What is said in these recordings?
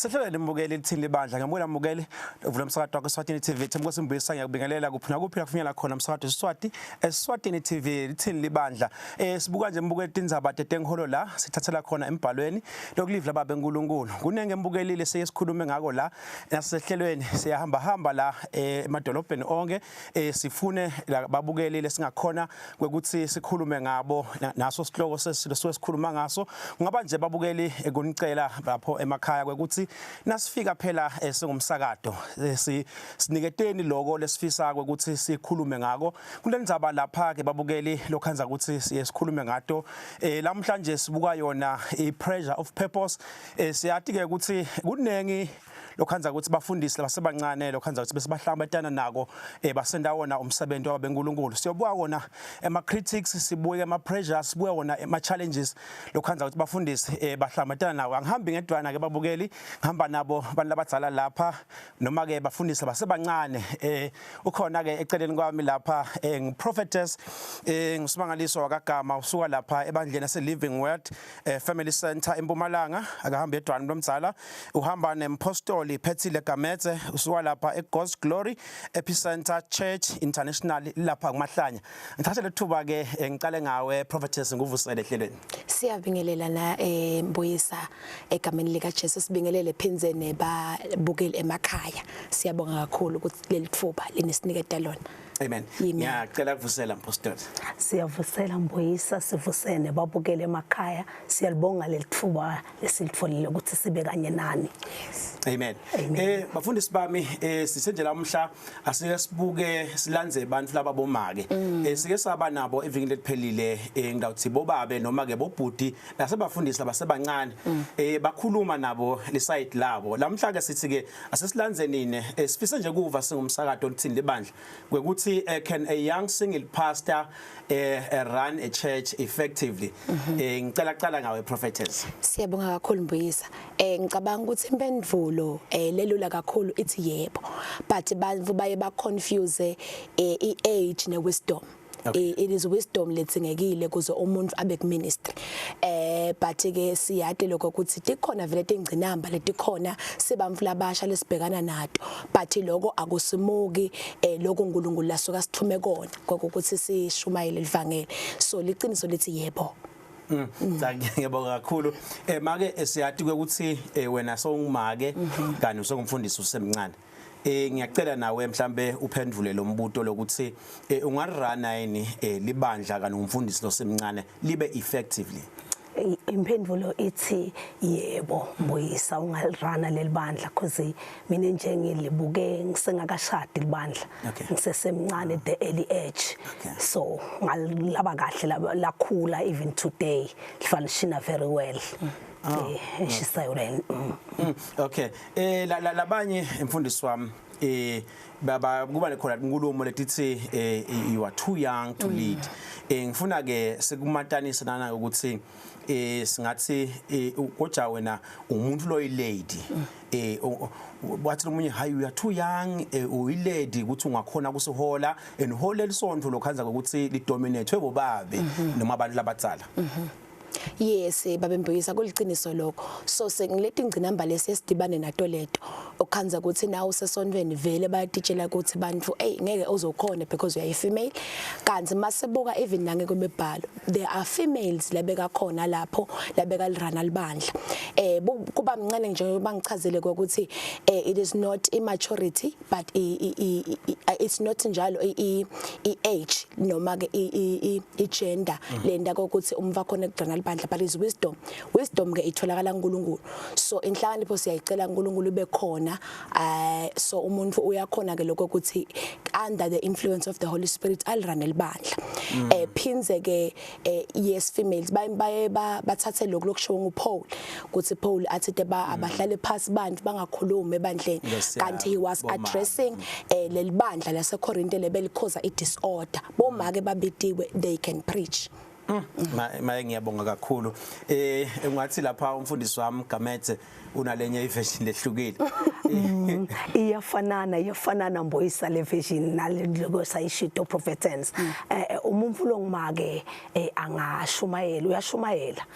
Sehlele limbukeli lithini libandla ngamukela mbukeli uvula umsakazo wakho Eswatini TV. Themba Simbuyisa, ngiyakubingelela kuphi nakuphi la kufinyela khona umsakazo Eswati Eswatini TV. Lithini libandla? Sibuka nje mbukeli tindzaba tetenkholo la sithathela khona embhalweni lokulive lababe uNkulunkulu. Kunenge mbukelile seye sikhulume ngako la nasehlelweni, siyahamba hamba la emadolobheni onke, sifune babukelile singakhona kwekuthi sikhulume ngabo naso sihloko sesilo sikhuluma ngaso. Kungaba nje babukeli kunicela lapho emakhaya kwekuthi nasifika phela singumsakato, siniketeni loko lesifisa kwekuthi sikhulume ngako kulendzaba lapha ke babukeli lokhandza ukuthi siye sikhulume ngato. Namhlanje sibuka yona i pressure of purpose. Siyati ke ukuthi kunengi lokhandza ukuthi bafundisi labasebancane lokhandza ukuthi besibahlangabetana nako, basenda wona umsebenzi wabenkulunkulu. Siyobuka wona ema critics, sibuke ama pressures, sibuke wona ama challenges lokhandza ukuthi bafundisi bahlangabetana nawo. Angihambi ngedwana ke babukeli, ngihamba nabo abantu labadzala lapha noma ke bafundisi labasebancane. Ukhona ke eceleni kwami lapha, ngiprophetess nguSimangaliso wakaGama, usuka lapha ebandleni ase Living Word Family Center eMpumalanga. Akahambi edwana lomdzala, uhamba nempostoli Phethile Gametse, usuka lapha eGod's Glory Epicenter Church International lapha kuMahlanya. Ngithathe lethuba ke ngicale ngawe prophetess, nguvusele ehlelweni. Siyabingelela na Mbuyisa egameni lika Jesu, sibingelele phinze nebabukeli emakhaya. Siyabonga kakhulu ukuthi leli thuba linisiniketa lona. Amen. Amen. Ngiyacela kuvusela mpostoli. Siyavusela Mbuyisa, sivusene babukele emakhaya. Siyalibonga leli thuba lesilitfolile ukuthi sibe kanye nani. Amen. Amen. Bafundisi bami, sisenje lamhla asike sibuke silandze abantu laba bomake. Sike saba nabo evikini letiphelile, ngidawuthi bobabe noma ke bobhudi nasebafundisi labasebancane, bakhuluma nabo le side labo. Lamhla ke sithi ke asesilandze nine, sifise nje kuva singumsakato lithini libandla kwekuthi can a young single pastor run a church effectively? Ngicela kucala ngawe prophetess. Siyabonga kakhulu Mbuyisa. Ngicabanga ukuthi impendulo lelula kakhulu ithi yebo. But bantu baye ba confuse i-age ne wisdom. It is wisdom ledzingekile kuze umuntu abe ku ministry. But ke siyati lokho ukuthi tikhona vele tingcinamba letikhona sibamfu labasha lesibhekana nato. But lokho akusimuki lokho uNkulunkulu lasuka sithume kona ukuthi sishumayele livangeli. So liqiniso lithi yebo. Cha, ngiyabonga kakhulu. Make, siyati ukuthi wena sowungumake kani usengumfundisi usemncane. Ngiyacela nawe mhlambe uphendvule lo mbuto lokuthi ungaruna yini libandla kani umfundisi losemncane libe effectively? Imphendulo ithi yebo Mbuyisa, ungalirana leli bandla because mina nje ngilibuke ngisengakashadi libandla, ngisesemncane at the early age, so ngalaba kahle lakhula, even today lifunctiona very well. Eshisayo le. Okay. Labanye mfundisi wami, baba, kuba nekhona inkulumo letithi you are too young to lead. Ngifuna ke sikumatanisa nana ukuthi singathi koja wena umuntu loyi lady, wathi lomunye, "Hayi, you are too young, uyi lady ukuthi ungakhona kusihola and hole lisonto lokhanza ukuthi lidominate bobabe noma abantu labadzala." Yes, babembuyisa, kuliciniso lokho. So sengileti ingcinamba lesi esidibane nato leto okhanza ukuthi nawe usesontweni vele bayatitshela ukuthi bantu, hey, ngeke uzokhona because you are a female, kanti masibuka even nange kwemibhalo there are females labeka khona lapho labeka lirana libandla. Kuba mncane nje bangichazele ukuthi it is not immaturity but it's not njalo i age noma ke i gender lenda kokuthi umva khona kugcina libandla, but is wisdom. Wisdom ke itholakala kuNkulunkulu, so inhlakanipho siyayicela kuNkulunkulu ibe khona. So umuntu uyakhona ke lokho ukuthi under the influence of the Holy Spirit alirane libandla. Phinze ke yes, females baye bathathe lokhu lokushiwo nguPaul ukuthi Paul athi ba abahlale phansi bantu bangakhulumi ebandleni, kanti he was addressing leli bandla laseKorinte lebelikhoza i-disorder. Bomake babitiwe, they can preach. Maye, ngiyabonga kakhulu. Ungathi lapha umfundisi wami Gametse unalenye iversion lehlukile. Iyafanana, iyafanana Mbuyisa, le vision naloko sayishito, prophetess. Umuntu longumake angashumayela, uyashumayela,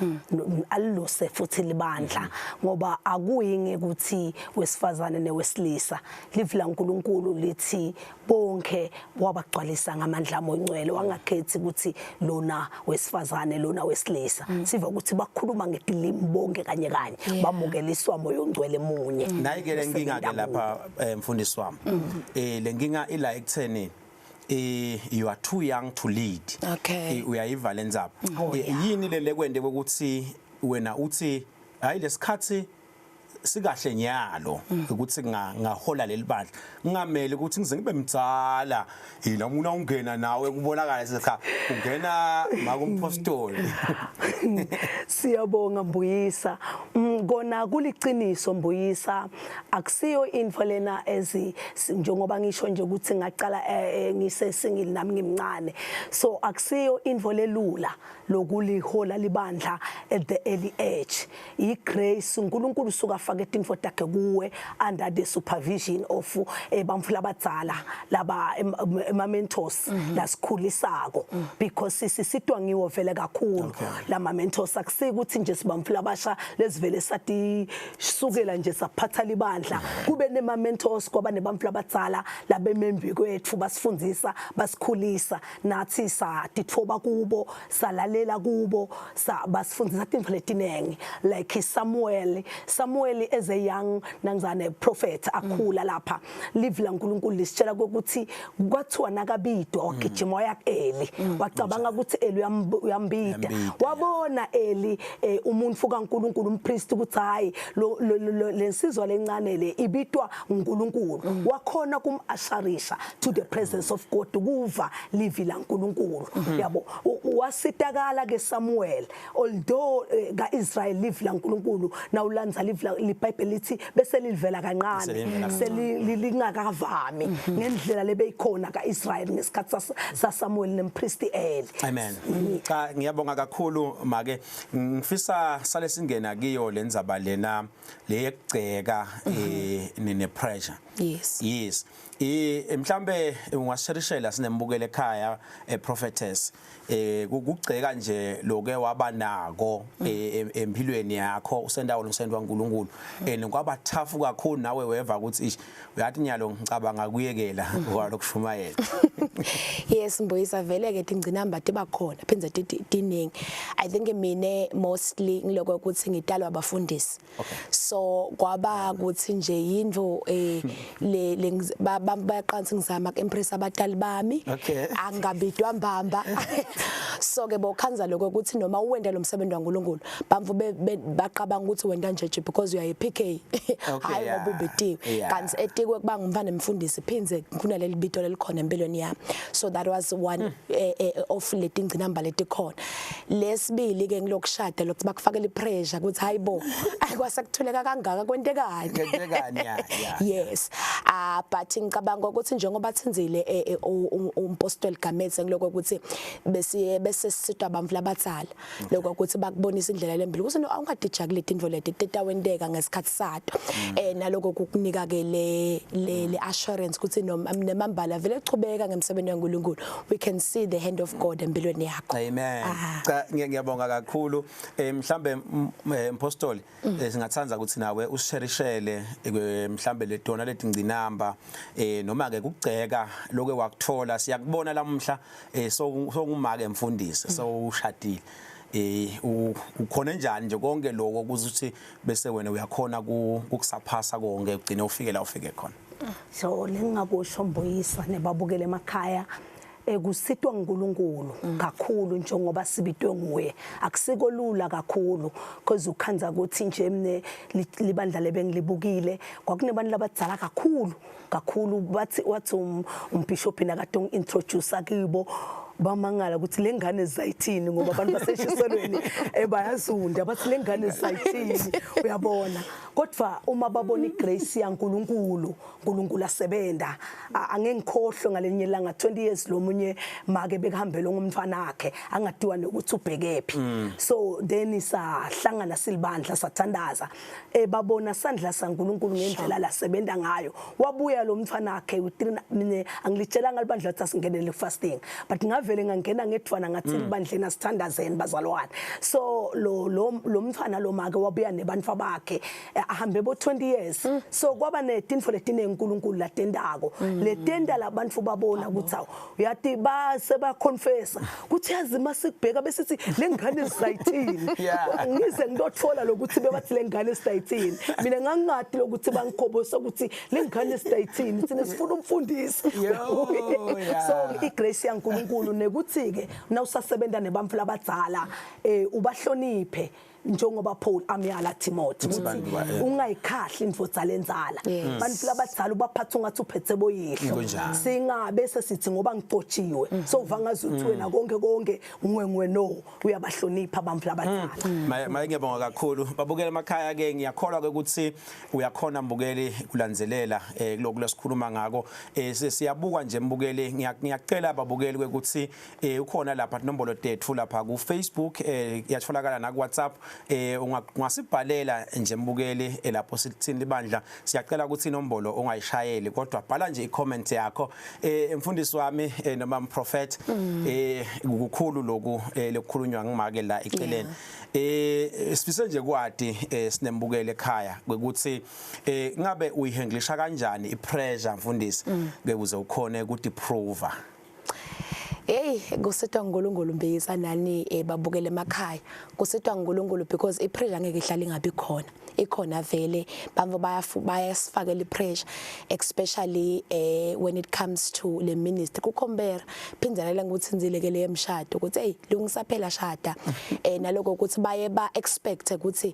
aluse futhi libandla, ngoba akuyi ngekuthi wesifazane newesilisa. Livi laNkulunkulu lithi bonke wabagcwalisa ngamandla amoyingcwele, wangakhethi ukuthi lona wesifazane, lona wesilisa. Siva ukuthi bakhuluma ngetilimi bonke kanye kanye, bamukeliswa moya ongcwele munye. Nayi ke lenkinga ke lapha, mfundisi wami. Lenkinga ila ekutheni you are too young to lead. Uyayiva lenzaba? Oh, yeah. Yini le lekwende ukuthi wena uthi hayi, lesikhathi sikahle nyalo ukuthi ngahola leli bandla, ngingamele ukuthi ngize ngibe mdzala yila umuntu ungena nawe kubonakala cha, ungena makumpostoli? Siyabonga, Mbuyisa. Kona kuliciniso, Mbuyisa, akusiyo info lena ezi njengoba ngisho nje ukuthi ngaqala ngise single nami ngimncane, so akusiyo info lelula lokulihola libandla at the early age. I-grace, uNkulunkulu usuka afake tinfo takhe kuwe under the supervision of bantfu labadzala laba ema mentors lasikhulisako, because sisitwa ngiwo vele kakhulu lama mentors. Akusikuthi nje sibantfu labasha lesivele sathi sukela nje saphatha libandla. Kube nema mentors, kwaba nebantfu labadzala labemembi kwethu, basifundzisa, basikhulisa, nathi satitfoba kubo, salalela kubo, sa basifundzisa tintfo letinengi, like Samuel as a young nangzane prophet akhula lapha. Livi laNkulunkulu lisitshela ukuthi kwathiwa nakabidwa wagijima waya ku-Eli, wacabanga ukuthi Eli uyambida. Uyambida. Wabona Eli, umuntu kaNkulunkulu, umpriest, ukuthi hayi, lensizwa lencane le ibitwa uNkulunkulu. Wakhona kumasharisha to the presence of God, kuva livi laNkulunkulu, yabo. Wasitakala ke Samuel, although kaIsrael livi laNkulunkulu nawulandza livi liBhayibheli lithi bese livela kancane, Selivela. Selingakavami ngendlela lebeyikhona kaIsrael ngesikhathi sa Samuel nempriest Eli. Amen. Cha, ngiyabonga kakhulu make. Ngifisa sale singena kiyo lendzaba lena leyekugceka ne pressure. Yes. Mhlambe ungasherishela sinembukele ekhaya, prophetess, kugceka nje loke waba nako empilweni yakho usendawo lomsebenzi waNkulunkulu and kwaba tough kakhulu, nawe weva ukuthi ish, uyathi nyalo ngicabanga kuyekela kwalokushumayela? Yes, Mbuyisa, vele ke tingcinamba tiba khona, phindze tiningi. I think mine mostly ngiloko ukuthi ngitalwa abafundisi, so kwaba ukuthi nje yinto le bayaqansa ngizama ku-impress abatali bami, angabidwa mbamba. So ke bokhanza lokho ukuthi noma uwenda lo msebenzi waNkulunkulu, bamvu baqabanga ukuthi wenda nje because you are a PK, hayi ngoba ubitiwe. Kanti etikwe kuba ngumfana emfundisi, phindze kunaleli bito lelikhona empilweni yami. So that was one of letingcinamba letikhona. Lesibili ke ngilokushada, lokuthi bakufakela ipressure ukuthi hayibo, ayikwase kuthuleka kangaka, kwentekani? Kwentekani, ya. Yes, ah, but ngicabanga ukuthi njengoba thinzile umpostoli Gametse, ngiloko ukuthi besiye bese sisitwa abantfu labadzala, lokho ukuthi bakubonisa indlela lembili ukuthi no, awungadija kule tintfo leti, tetawenteka ngesikhathi sato. Naloko kukunika ke le assurance ukuthi noma nemambala vele chubeka ngemsebenzi kaNkulunkulu, we can see the hand of God empilweni yakho. Amen. Ah. Cha, ngiyabonga kakhulu. Mhlambe mpostoli, singathanda ukuthi nawe usherishele mhlambe le tona letingcinamba noma ke kugceka lokwe wakuthola. Siyakubona lamuhla so songumake mfundisi, so ushadile, ukhona njani nje konke lokho ukuthi bese wena uyakhona ukusaphasa konke, ugcine ufike la ufike khona? So lengingakusho, Mbuyisa nebabukele emakhaya, kusitwa nguNkulunkulu kakhulu njengoba sibitwe nguye. Akusiko lula kakhulu, because ukhanza ukuthi nje mne libandla lebengilibukile kwakunebantu labadzala kakhulu kakhulu. Bathi wathi umbishop nakade ungintroduce kibo. Bamangala ukuthi lengane zayithini, ngoba abantu baseshiselweni bayazunda, bathi lengane zayithini, uyabona. Kodwa uma babona igrace yaNkuluNkulu, uNkulunkulu asebenza, angeke ngikhohlwe ngalenye ilanga 20 years lomunye make bekahambele ngumntwana wakhe angadiwa nokuthi ubhekephi. So then sahlangana silibandla, sathandaza, babona sandla saNkuluNkulu ngendlela lasebenza ngayo. Wabuya lo mntwana wakhe within mina, angilitshelanga libandla ukuthi asingenele fasting, but ngavele ngangena ngedvwana, ngathi libandleni asithandazeni bazalwane. So lo mntwana lo make wabuya nebantu bakhe, ahambe bo 20 years. So kwaba netinfo letinenkulunkulu latendako, letenda labantu babona ukuthi awu, uyathi base ba confessa ukuthi yazi masikubheka besithi lengane sizayithini. Ngize ngitothola lokuthi bebathi lengane sizayithini, mina ngangingadi lokuthi bangikhobosa ukuthi lengane sizayithini, thina sifuna umfundisi. So igrace yaNkuluNkulu nekuthi ke nawusasebenza nebantfu labadzala, ubahloniphe njengoba Paul amyala Timothy ukuthi ungayikhahli indvodza lenzala. Bantu labadzala ubaphatha ungathi uphethe boyihlo. Singabe sesithi ngoba ngigcotshiwe so uva ngazuthi wena konke konke ngwe no, uyabahlonipha abantu labadzala. Maye, ngiyabonga kakhulu. Babukela emakhaya ke, ngiyakholwa ke ukuthi uyakhona mbukeli kulandzelela kulokhu lesikhuluma ngako. Siyabuka nje mbukeli, ngiyacela babukeli ukuthi ukhona lapha inombolo tethu lapha ku Facebook, iyatholakala na ku WhatsApp, ungasibhalela nje mbukeli lapho sithini libandla. Siyacela ukuthi inombolo ungayishayeli, kodwa bhala nje i-comment yakho. Mfundisi wami, noma prophet, kukhulu lokhu lokukhulunywa ngimake la eceleni. Sifise nje kwati sinembukele ekhaya ukuthi ngabe uyihandlisha kanjani ipressure mfundisi ke uze ukhone ukuthi prove? Hey, kusitwa nguNkulunkulu mbisa nani, babukele emakhaya. Kusitwa nguNkulunkulu because ipressure ngeke ihlale ingabi khona. Ikhona vele, bamvo bayasifakela ipressure, especially when it comes to le ministry. Kukhombera phindelela ukuthi nzile ke le emshado ukuthi hey, lungisa phela, shada. Naloko ukuthi baye ba expect ukuthi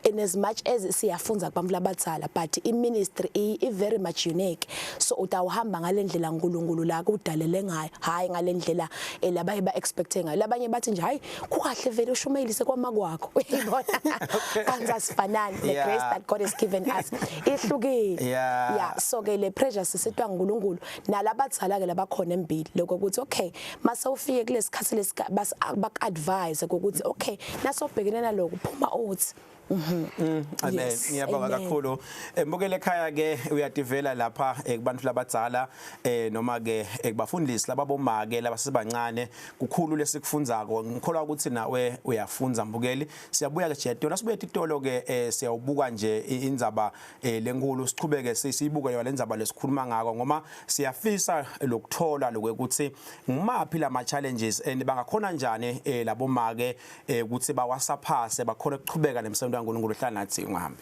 in as much as siyafunza kubantu labadzala, but i ministry i very much unique, so utawuhamba ngalendlela uNkulunkulu la kudalele ngayo, hayi ngalendlela labaye ba expect ngayo. Labanye bathi nje, hayi, kukahle vele ushumayelise kwamakwakho, uyibona, kanti asifanani. The grace that God has given us ihlukile. Yeah, so ke le pressure sisitwa nguNkulunkulu nalabadzala ke labakhona embili, lokho ukuthi okay, mase ufike kulesikhathi lesika bak advise ukuthi okay, nasobhekene naloko, phuma uthi. Amen. Ngiyabonga kakhulu. Mbukele ekhaya ke, uyativela lapha kubantu labadzala noma ke kubafundisi lababomake labasebancane, kukhulu lesikufundzako. Ngikholwa ukuthi nawe uyafunza mbukeli. Siyabuya ke Jetona, sibuye titolo ke, siyawubuka nje indzaba lenkulu, sichubeke siyibuke yona lendzaba lesikhuluma ngako, ngoba siyafisa lokuthola lokuthi ngimaphi lama challenges and bangakhona njani labomake ukuthi bawasaphase, bakhona ukuchubeka nemsebenzi kaNkulunkulu. Hlala nathi, ungahambi.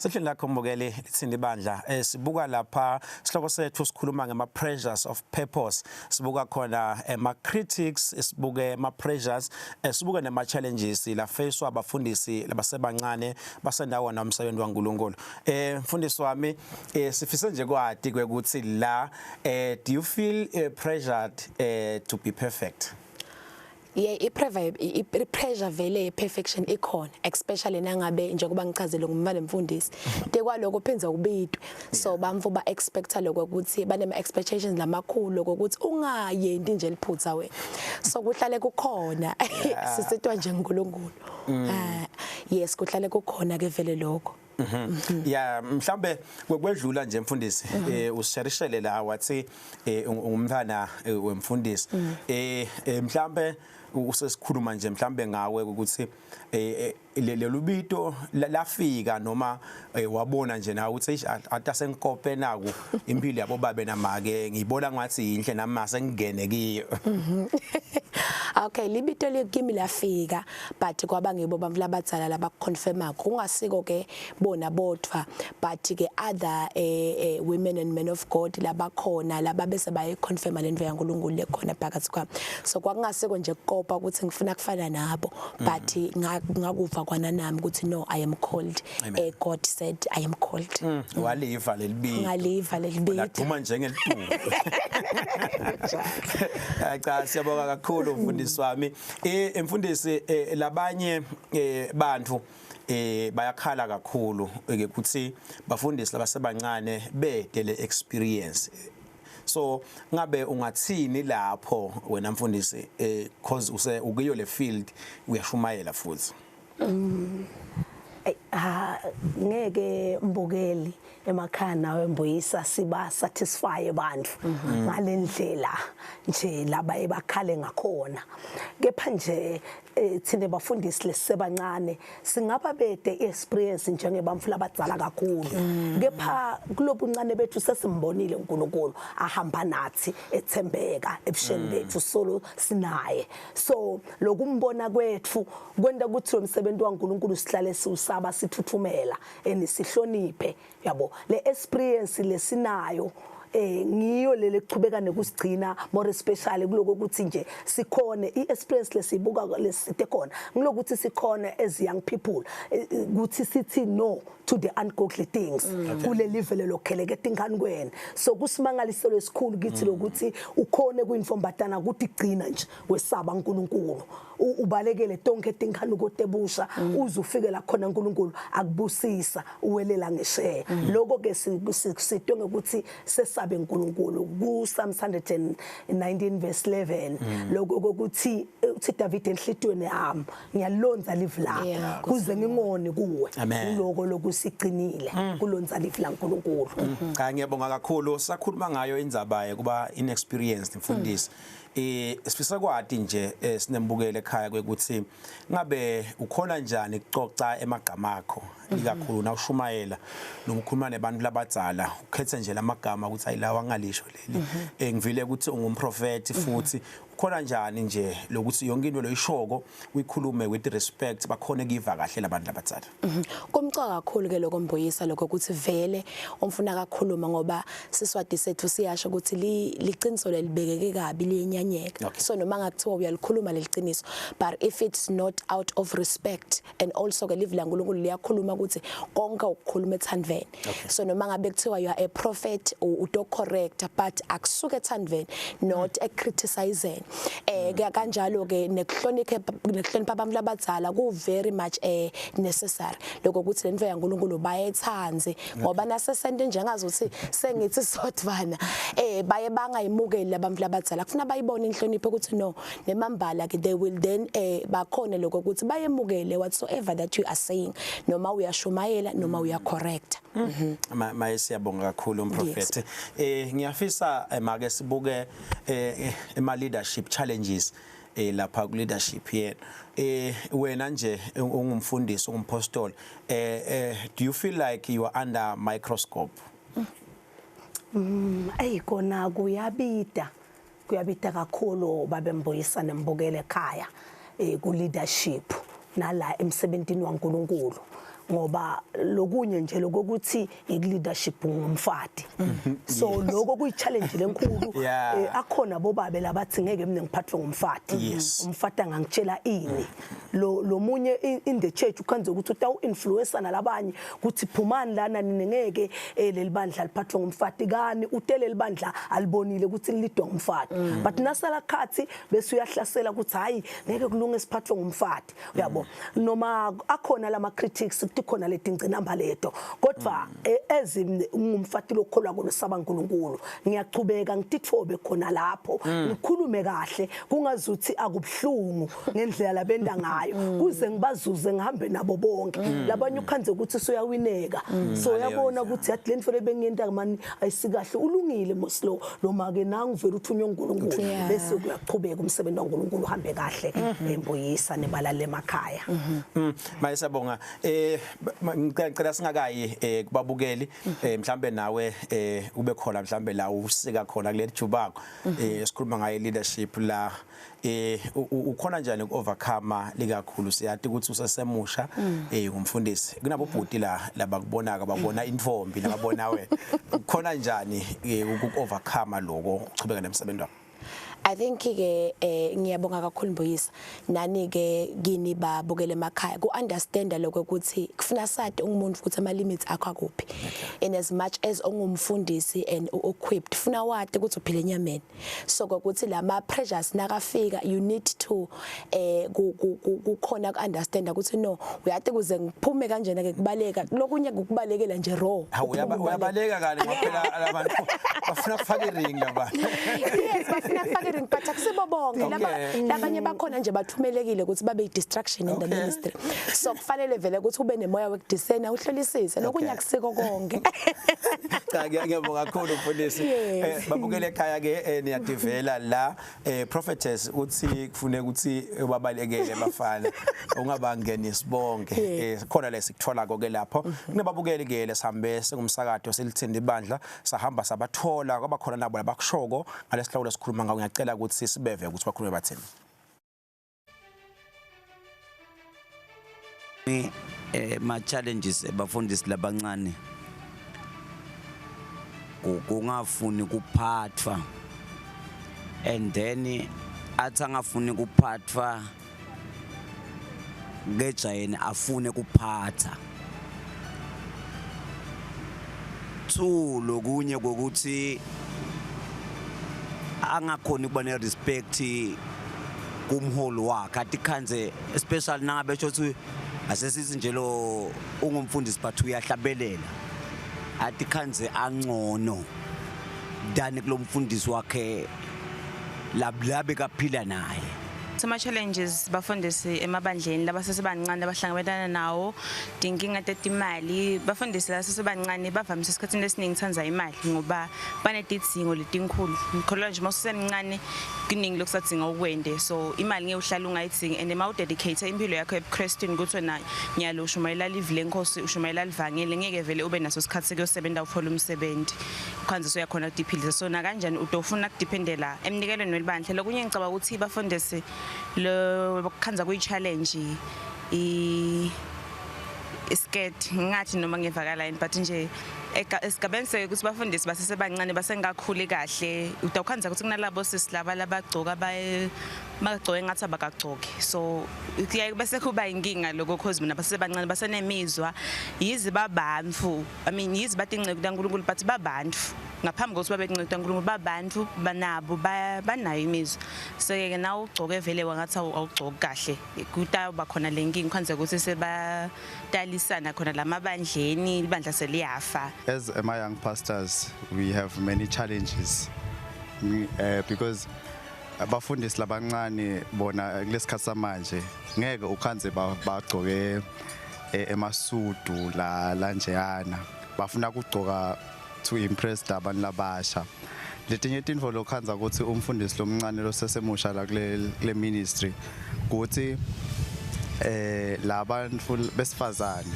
Sehleni lakho mbukeli, litsini ibandla. Sibuka lapha sihloko sethu sikhuluma ngema pressures of purpose. Sibuka khona ema critics, sibuke ema pressures, sibuke nema challenges la facewa abafundisi labasebancane basendawo nomsebenzi waNkulunkulu. Mfundisi wami, sifise nje kwati kwekuthi la do you feel pressured to be perfect? Yeah, i-pressure vele ye-perfection ikhona, especially nangabe njengoba ngichazile ngumntwana emfundisi. Tekwaloko phinza ubidwe. So bamfu ba expecta lokho ukuthi banema expectations lamakhulu ukuthi ungayenti nje liphutha wena. So kuhlale kukhona, sisitwa nje uNkulunkulu. Yes, kuhlale kukhona ke vele lokho. Ya, mhlambe kwedlula nje, mfundisi, usisherishele la wathi ungumntwana wemfundisi. Mhlambe usesikhuluma nje mhlambe ngawe ukuthi lelubito lafika noma wabona nje nawe ukuthi, "Eish, atasenkope naku impilo yabo babe namake, ngiyibona ngathi yinhle nami sengingene kiyo"? Okay, libito lekimi lafika, but kwaba ngibo bantu labadzala labakuconfirma, kungasiko ke bona bodvwa, but ke other women and men of God labakhona laba bese bayiconfirma lento yaNkulunkulu lekhona phakathi kwami. So kwakungasiko nje kukopa ukuthi ngifuna kufana nabo, but ngakuva kwana nami ukuthi, no, I am called. Amen. God said I am called. Waliva lelibito. Ngaliva lelibito. Laduma njengelitulo. Cha, siyabonga kakhulu, mfundisi wami. Mfundisi, labanye bantu bayakhala kakhulu ke ukuthi bafundisi labasebancane bede le experience. So ngabe ungathini lapho wena, mfundisi, cause use ukuyo le field, uyashumayela futhi? Ey, ha, ngeke, mbukeli emakhaya nawe Mbuyisa, siba satisfy abantu ngalendlela nje laba ebakhale ngakhona. Kepha nje thina bafundisi lesisebancane singaba bede experience njengebamfu labadzala kakhulu, kepha kulobuncane bethu sesimbonile uNkulunkulu ahamba nathi, ethembeka ebusheni bethu, solo sinaye. So lokumbona kwethu kwenta ukuthi lo msebenzi waNkulunkulu sihlale siusaba, sithuthumela, enisihloniphe, yabo. Le experience lesinayo ngiyo lele kuchubeka nekusigcina, more especially kuloko ukuthi nje sikhone i-experience lesibuka lesite khona ngilokuthi sikhona as young people ukuthi sithi no to the ungodly things kule level lokheleke tingani kwena. So kusimangaliselo esikhulu kithi lokuthi ukhone kuyinfombatana ukuthi igcina nje wesaba uNkulunkulu, ubalekele tonke tinkhani kotebusha, uze ufike la khona uNkulunkulu akubusisa, uwelela ngesheya. Lokho ke sitwe ngokuthi sesabe uNkulunkulu ku Psalms 119 verse 11, lokho kokuthi uthi David, "Enhlitweni yami ngiyalonza live lakho kuze ngingoni kuwe." Amen. Kuloko lokusigcinile kulonza live laNkulunkulu. Cha, ngiyabonga kakhulu. Sakhuluma ngayo indzaba kuba inexperienced, mfundisi. Sifisa kwati nje sinembukele ekhaya kwekuthi ngabe ukhona njani kucoca emagama akho, ikakhulu na ushumayela noma ukhuluma nebantu labadzala, ukhethe nje lamagama ukuthi ayilawa angalisho leli. Ngivile ukuthi ungumprofeti futhi, ukhona njani nje lokuthi yonke into loyishoko uyikhulume with respect, bakhone kuyiva kahle labantu labadzala? Kumcoka kakhulu ke lokho, Mbuyisa, lokho ukuthi vele umfuna kakhuluma, ngoba siswati sethu siyasho ukuthi liciniso lelibekeke kabi liyenyanyeka. So noma ngakuthiwa uyalikhuluma leliciniso, but if it's not out of respect, and also ke live laNkulunkulu liyakhuluma ukuthi konke ukukhuluma ethandveni. So noma ngabe kuthiwa you are a prophet, uto correct, but akusuke ethandveni, not e criticizing. Kanjalo ke nekuhlonipha abantu labadzala ku very much necessary lokho ukuthi lento yaNkulunkulu bayethanze, ngoba nasesente njengazuthi sengithi sodvana baye bangayimukeli abantu labadzala. Kufuna bayibone inhlonipho ukuthi no, nemambala ke they will then bakhone lokho ukuthi bayemukele whatsoever that you are saying, noma uyashumayela noma uya correct. Maye, siyabonga kakhulu, umprofeti. Ngiyafisa make sibuke ema leadership challenges lapha ku leadership yena. Wena nje ungumfundisi, ungumpostoli, do you feel like you are under microscope? Ey, kona kuyabida, kuyabida kakhulu, babembuyisa nembukele ekhaya, ku leadership nala emsebentini waNkulunkulu, ngoba lokunye nje lokuthi iku leadership ngumfati, so lokho kuyi challenge lenkulu. Akhona bobabe labathi, "Ngeke mina ngiphathwe ngumfati, umfati angangitshela ini?" Lo munye in the church ukhanze ukuthi utawu influencer nalabanye ukuthi, "Phumani lana nina, ngeke leli bandla liphathwe ngumfati." Kani utele libandla alibonile ukuthi lilidwa ngumfati, but nasala khathi bese uyahlasela ukuthi, "Hayi, ngeke kulunge siphathwe ngumfati," uyabo. Noma akhona lama critics, setikhona letingcinamba leto kodwa ezingumfati lokholwa kolosaba uNkulunkulu ngiyachubeka ngititfobe khona lapho ngikhulume kahle kungazuthi akubhlungu ngendlela labenda ngayo kuze ngibazuze ngihambe nabo bonke labanye ukhanze ukuthi soyawineka soyabona ukuthi yathi lento lebengiyenta mani ayisikahle ulungile moslo lo make nangivela uthunywa uNkulunkulu bese kuyachubeka umsebenzi waNkulunkulu uhambe kahle embuyisa nebalale emakhaya. Mayisabonga ngicela singakayi kubabukeli mhlambe nawe ube khona mhlambe la usika khona kuleli jubako esikhuluma ngaye leadership la ukhona njani uku-overcome likakhulu siyathi ukuthi usesemusha ngumfundisi kunabo bhuti la labakubonaka babona intombi nababona wena ukhona njani uku-overcome lokho uchubeka nemsebenzi wakho? I think ke ngiyabonga kakhulu Mbuyisa nani ke kini babukele emakhaya ku understand lokho ukuthi kufuna sade ungumuntu ukuthi ama limits akho akuphi in as much as ungumfundisi and equipped funa wade ukuthi uphile enyameni so ukuthi lama pressures nakafika you need to kukhona ku understand ukuthi no uyathi kuze ngiphume kanjena ke kubaleka lokunye kukubalekela nje raw uyabaleka kale ngoba phela abantu bafuna kufaka iring laba. Yes bafuna kufaka iring but akusibo bonke laba labanye bakhona nje bathumelekile ukuthi babe distraction in the ministry so kufanele vele ukuthi ube nemoya wekudiscern uhlolisise lokunye akusiko konke. Cha ngiyabonga kakhulu mfundisi. Babukele ekhaya ke niyadivela la prophetess uthi kufuneka ukuthi babalekele bafana ungabangenisi bonke khona lesikuthola ke lapho kunababukeli ke lesihambe sengumsakato selithindi ibandla sahamba sabathola kwabakhona nabo labakushoko ngalesihloko lesikhuluma ngawo ngiyacela ukuthi sibeve ukuthi bakhulume bathini. Ma challenges ebafundisi labancane kungafuni kuphathwa and then athi angafuni kuphathwa ngejayeni afune kuphatha two lokunye kokuthi angakhoni kuba ne respect kumholi wakhe athi khanze especially nangabe besho ukuthi asesithi nje lo ungumfundisi but uyahlabelela athi khanze angcono than kulomfundisi wakhe lablabe kaphila naye. Sama challenges bafundisi emabandleni labasesebancane abahlangabetana nawo tinkinga tetimali bafundisi labasesebancane bavamise esikhathini esiningi tsanza imali ngoba banetidzingo letinkhulu ngikholwa nje mawusemncane kuningi lokusadzinga ukwende so imali ngeke uhlale ungayidzingi and uma udedicate impilo yakho ebuKristini ukuthi wena nyalo ushumayela live lenkosi ushumayela livangeli ngeke vele ube naso isikhathi sekuyosebenza uthola umsebenzi khanze soyakhona ukudiphilisa so na kanjani utofuna kudependela emnikelweni welibandla. Lokunye ngicabanga ukuthi bafundisi lo khanza kuyi challenge i skirt ngathi noma ngevakala yini but nje esigabeni sekuthi bafundisi basesebancane basengakhuli kahle utawukhanza ukuthi kunalabo sisi laba labagcoka baye bagcoke ngathi abakagcoki so kuyaye bese kuba inkinga lokho cause mina basesebancane basenemizwa yizi babantu I mean yizi batinceku kaNkulunkulu but babantu ngaphambi kokuthi babe inceku kaNkulunkulu babantu banabo banayo imizwa so ke nawe ugcoke vele wangathi awugcoki kahle kutawuba khona lenkinga khanze ukuthi sebatalisana khona lamabandleni ibandla seliyafa. As my young pastors we have many challenges because abafundisi labancane bona kulesikhathi samanje ngeke ukhanze bagcoke emasudu la lanjeyana bafuna ukugcoka to impress abantu labasha. Letinye tintfo lokhanza ukuthi umfundisi lomncane losesemusha la kule ministry ukuthi labantu besifazane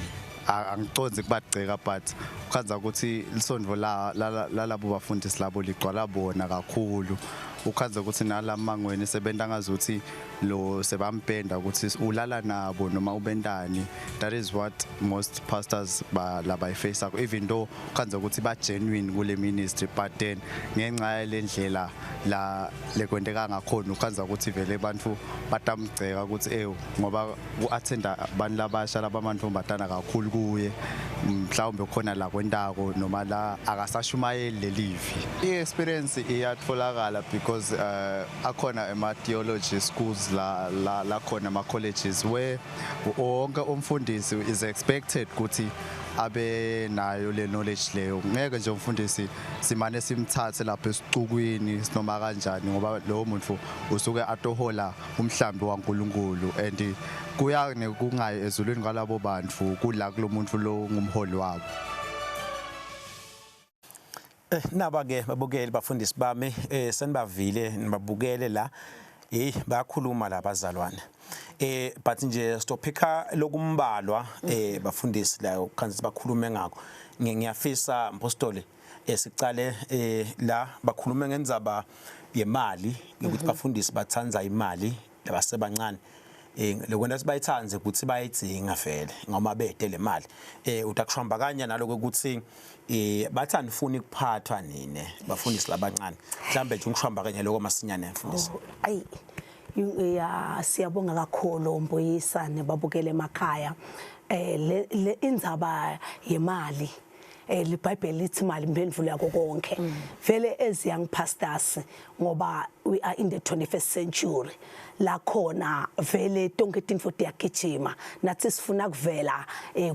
angicondzi kubagceka but ukhanza ukuthi lisondvo la lalabo bafundisi labo ligcwala bona kakhulu ukhanza ukuthi nalamangweni sebenta ngazuthi lo sebampenda ukuthi ulala nabo noma ubentani. That is what most pastors ba labayiface even though ukhanza ukuthi ba genuine kule ministry but then ngenxa yalendlela la lekwenteka ngakhona ukhanza ukuthi vele abantu batamgceka ukuthi ngoba kuattenda abantu labasha labamantombazana kakhulu kuye Mhlawumbe khona la kwentako noma la akasashumayeli lelivi. I-experience iyatholakala because akhona ema-theology schools la la la khona ama-colleges where wonke umfundisi is expected ukuthi abe nayo le knowledge leyo. Ngeke nje umfundisi simane simthathe lapha esicukwini noma kanjani, ngoba lowo muntu usuke atohola umhlambi waNkulunkulu, and kuya nekungayi ezulwini kwalabo bantu kula kulomuntu lo ngumholi wabo. Naba ke babukeli, bafundisi bami, senibavile, nibabukele la, bayakhuluma la bazalwane, but nje stophika lokumbalwa, bafundisi la ukhanzi bakhulume ngakho. Ngiyafisa mpostoli, sicale la bakhulume ngendzaba yemali, ukuthi bafundisi bathandza imali labasebancane. Lokwenta sibayithandze ukuthi bayidzinga vele ngoba bede le mali. Utakushamba kanye naloko ukuthi bathi anifuni kuphathwa nine bafundisi labancane. Mhlambe nje ungishamba kanye lokho masinyane, mfundisi. Oh, ayi ya, siyabonga kakhulu Mbuyisa nebabukele emakhaya. Le indzaba yemali, liBhayibheli lithi imali imphendvulo yakho konke. Vele as young pastors, ngoba we are in the 21st century, la khona vele tonke tintfo tiyagijima, nathi sifuna kuvela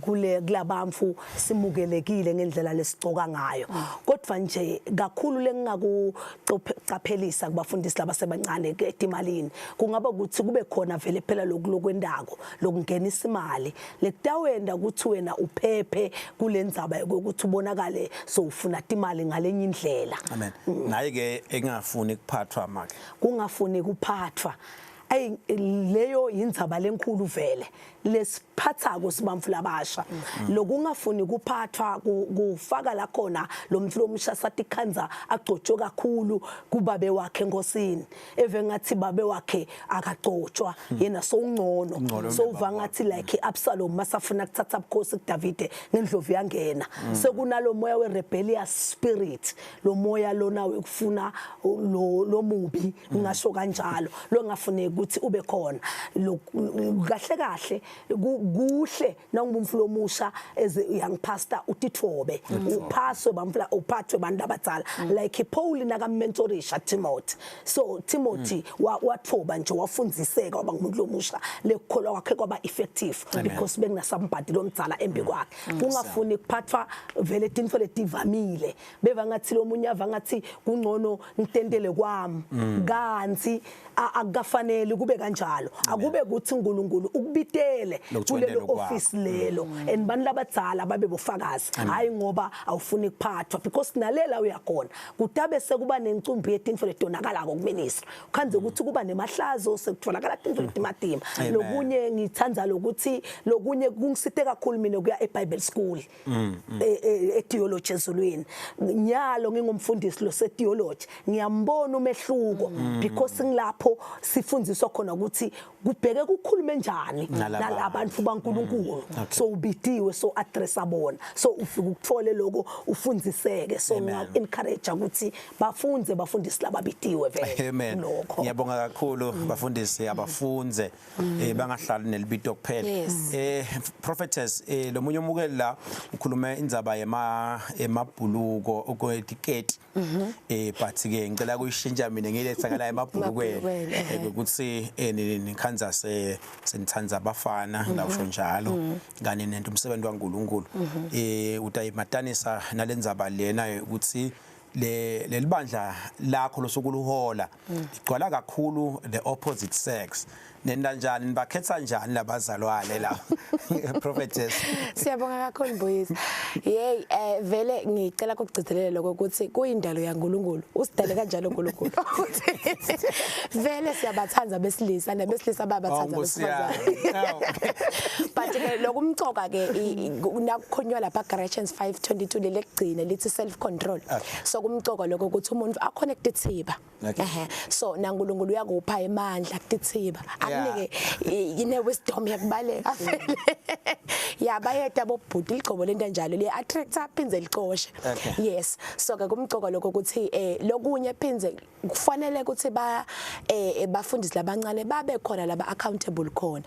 kule kulabantfu simukelekile ngendlela lesicoka ngayo. Kodwa nje kakhulu lengingakucaphelisa kubafundisi labasebancane etimalini kungaba ukuthi kube khona vele phela lokhu lokwendako lokungenisa imali lekutawenda ukuthi wena uphephe kulendzaba yokuthi ubonakale sowufuna timali ngalenye indlela. Amen. Naye ke engafuni kuphathwa make. Kungafuni kuphathwa, ayi leyo indzaba lenkulu vele lesiphathako sibamfu labasha. Lokungafuni kuphathwa kufaka la khona lo muntu lomusha satikhanza agcotshwe kakhulu kubabe wakhe enkosini, eve ngathi babe wakhe akagcotshwa, yena sowungcono. Ungcono. Sowuva ngathi like Absalom masafuna kuthatha ubukhosi kuDavide ngendlovu yangena. Sekunalo moya we rebellious spirit, lo moya lona wekufuna lo lomubi, ngisho kanjalo, longafuneki ukuthi ube khona. Kahle kahle kuhle nawungumfu lomusha as a young pastor utitfobe, uphaswe bamfla, uphathwe bantu abadzala, like Paul nakamentorisha Timothy. So Timothy watfoba nje, wafundziseka, waba ngumuntu lomusha lekukholwa kwakhe kwaba effective because bekunasambhadi lomdzala embi kwakhe. Kungafuni kuphathwa vele tintfo letivamile, beva ngathi lo munye ava ngathi kungcono ngitentele kwami, kanti akukafanele kube kanjalo. Akube kuthi uNkulunkulu ukubitele Lokuthi kulelo wentele kwakho. office lelo, and bantu labadzala babe bofakazi, hayi ngoba awufuni kuphathwa, because nalela uyakhona kutabe sekuba nencumbi yetintfo letonakalako kuministry, khanze ukuthi kuba nemahlazo, sekutholakala tintfo letimatima. Lokunye ngithanda lokuthi lokunye kungisite kakhulu mina kuya eBible school, etheology ezulwini. Nyalo ngingumfundisi lo setheology, ngiyambona umehluko because ngilapho sifundziswa khona ukuthi kubheke kukhulume njani Nalabantu. Nalabantu baNkulunkulu. So ubidiwe, so addressa bona, so ufika ukuthole lokho, ufundziseke. So Amen. nginga encourage ukuthi bafunze bafundisi lababitiwe vele Amen. lokho. Ngiyabonga kakhulu bafundisi, abafunze, bangahlali nelibito kuphela. Prophetess, lo munye umukeli la ukhuluma indzaba yema emabhuluko okwetiketi. But ke ngicela kuyishintsha mina ngiletha ngala emabhulukweni. Emabhulukweni, ehhe. Ukuthi nikhanza se senithandza abafana la, usho njalo, kanye nento umsebenzi waNkulunkulu. Utayimatanisa nalendzaba lena ukuthi le lelibandla lakho losukuluhola ligcwala kakhulu the opposite sex. Nenda njani, nibakhetha njani labazalwane la, prophetess? Siyabonga kakhulu Mbuyisa. Hey, vele ngicela ukugcizelela lokho ukuthi kuyindalo yaNkulunkulu. Usidale kanjalo uNkulunkulu. Vele siyabathanda besilisa nabesilisa bayabathanda Oh, Nkosi yami. besifazane. But ke lokumcoka ke nakukhonywa lapha Galatians 5:22 lelekugcina lithi self control. So kumcoka lokho ukuthi umuntu akhone ukutithiba. Ehhe. So naNkulunkulu uyakupha emandla kutithiba. Akunike ine wisdom yakubaleka vele. Ya bayeta bobhuti ligcobo lento njalo liya attracta phindze licoshe. Yes. So ke kumcoka lokho ukuthi eh lokunye phindze kufanele ukuthi ba eh bafundisi labancane babe khona laba accountable khona.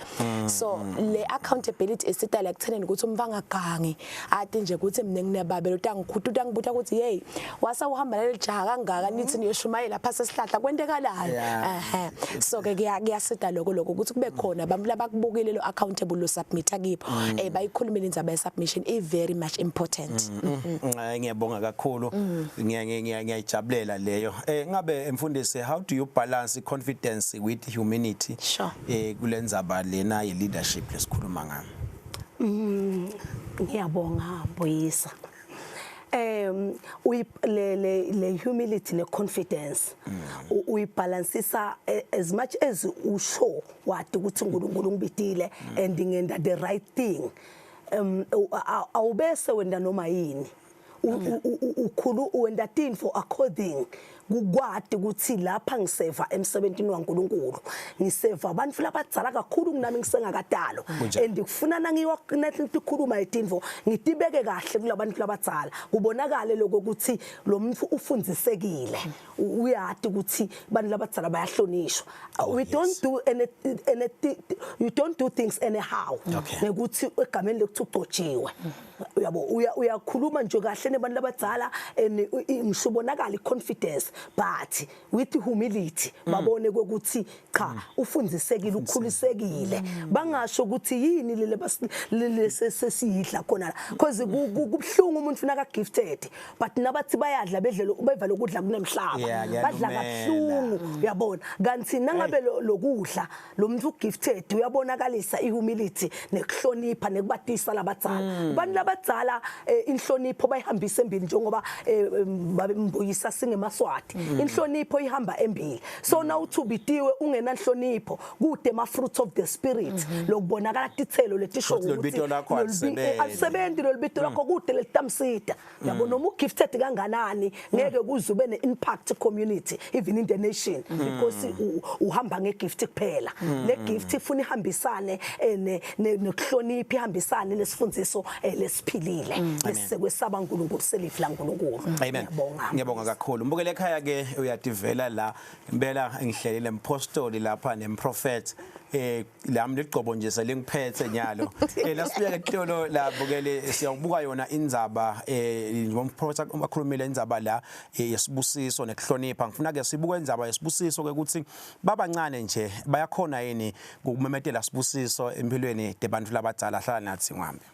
So le accountability isitala ekutheneni ukuthi umfanga gangi ati nje ukuthi mina nginebabe lotangikhutha utangibuta ukuthi hey wasa uhamba naleli jaha kangaka nithi niyoshumayela phasi esihlahla kwentekalani ehe so ke kuyasida lokho lokho ukuthi kube khona abantu labakubukile lo accountable lo submit kibo eh bayikhulumile indzaba ye submission i very much important Ngiyabonga kakhulu ngiyayijabulela leyo eh ngabe mfundisi how do you balance confidence with humility eh kulenzaba lena ye leadership lesikhuluma ngayo Ngiyabonga Mbuyisa. Um le le le humility ne confidence uyibalansisa as much as usho wadi ukuthi uNkulunkulu ngibidile and ngenda the right thing um awubese wenda noma yini ukhulu wenda tinfo according kukwati ukuthi lapha ngiseva emsebentini waNkulunkulu ngiseva abantu labadzala kakhulu kunami ngisengakadalo and kufuna nangiyokhuluma itinfo ngitibeke kahle kulabantu labadzala kubonakale lokho ukuthi lo muntu ufundisekile uyati ukuthi abantu labadzala bayahlonishwa we don't do any, any you don't do things anyhow ngekuthi egameni lokuthi ugcotshiwe uyabo uyakhuluma nje kahle nebantu labadzala and ngisho ubonakala iconfidence but with humility babone ukuthi cha ufundisekile ukhulisekile bangasho ukuthi yini lele sesiyidla khona la because kubhlungu umuntu naka gifted but nabathi bayadla bedle beva lokudla kunemhlaba badla kabuhlungu uyabona kanti nangabe lokudla lo muntu ugifted uyabonakalisa ihumility nekuhlonipha nekubatisa labadzala abantu labadzala inhlonipho bayihambisa embili njengoba babembuyisa singemaswati inhlonipho ihamba embili so nawuthi ubitiwe ungenanhlonipho kude ma fruits of the spirit lokubonakala tithelo letisho ukuthi lolubito lakho alisebenzi lolubito lakho kude lelitamsida yabo noma ugifted kanganani ngeke kuze ube ne-impact community even in the nation because uhamba ngegift kuphela le gift ifuna ihambisane nekuhlonipha ihambisane nesifundiso lesiphilile lesisekwesaba uNkulunkulu selifu laNkulunkulu ngiyabonga ngiyabonga kakhulu mbukele ekhaya ke uyativela la impela ngihlelile mpostoli lapha nemprofet eh lami ligcobo nje selingiphethe nyalo eh lasibuya ke tolo la bukele siyakubuka yona indzaba eh ngomprofet akhulumile indzaba la yesibusiso nekuhlonipha ngifuna ke sibuke indzaba yesibusiso ke ukuthi babancane nje bayakhona yini ukumemetela sibusiso empilweni debantu labadzala hlala nathi ngihambe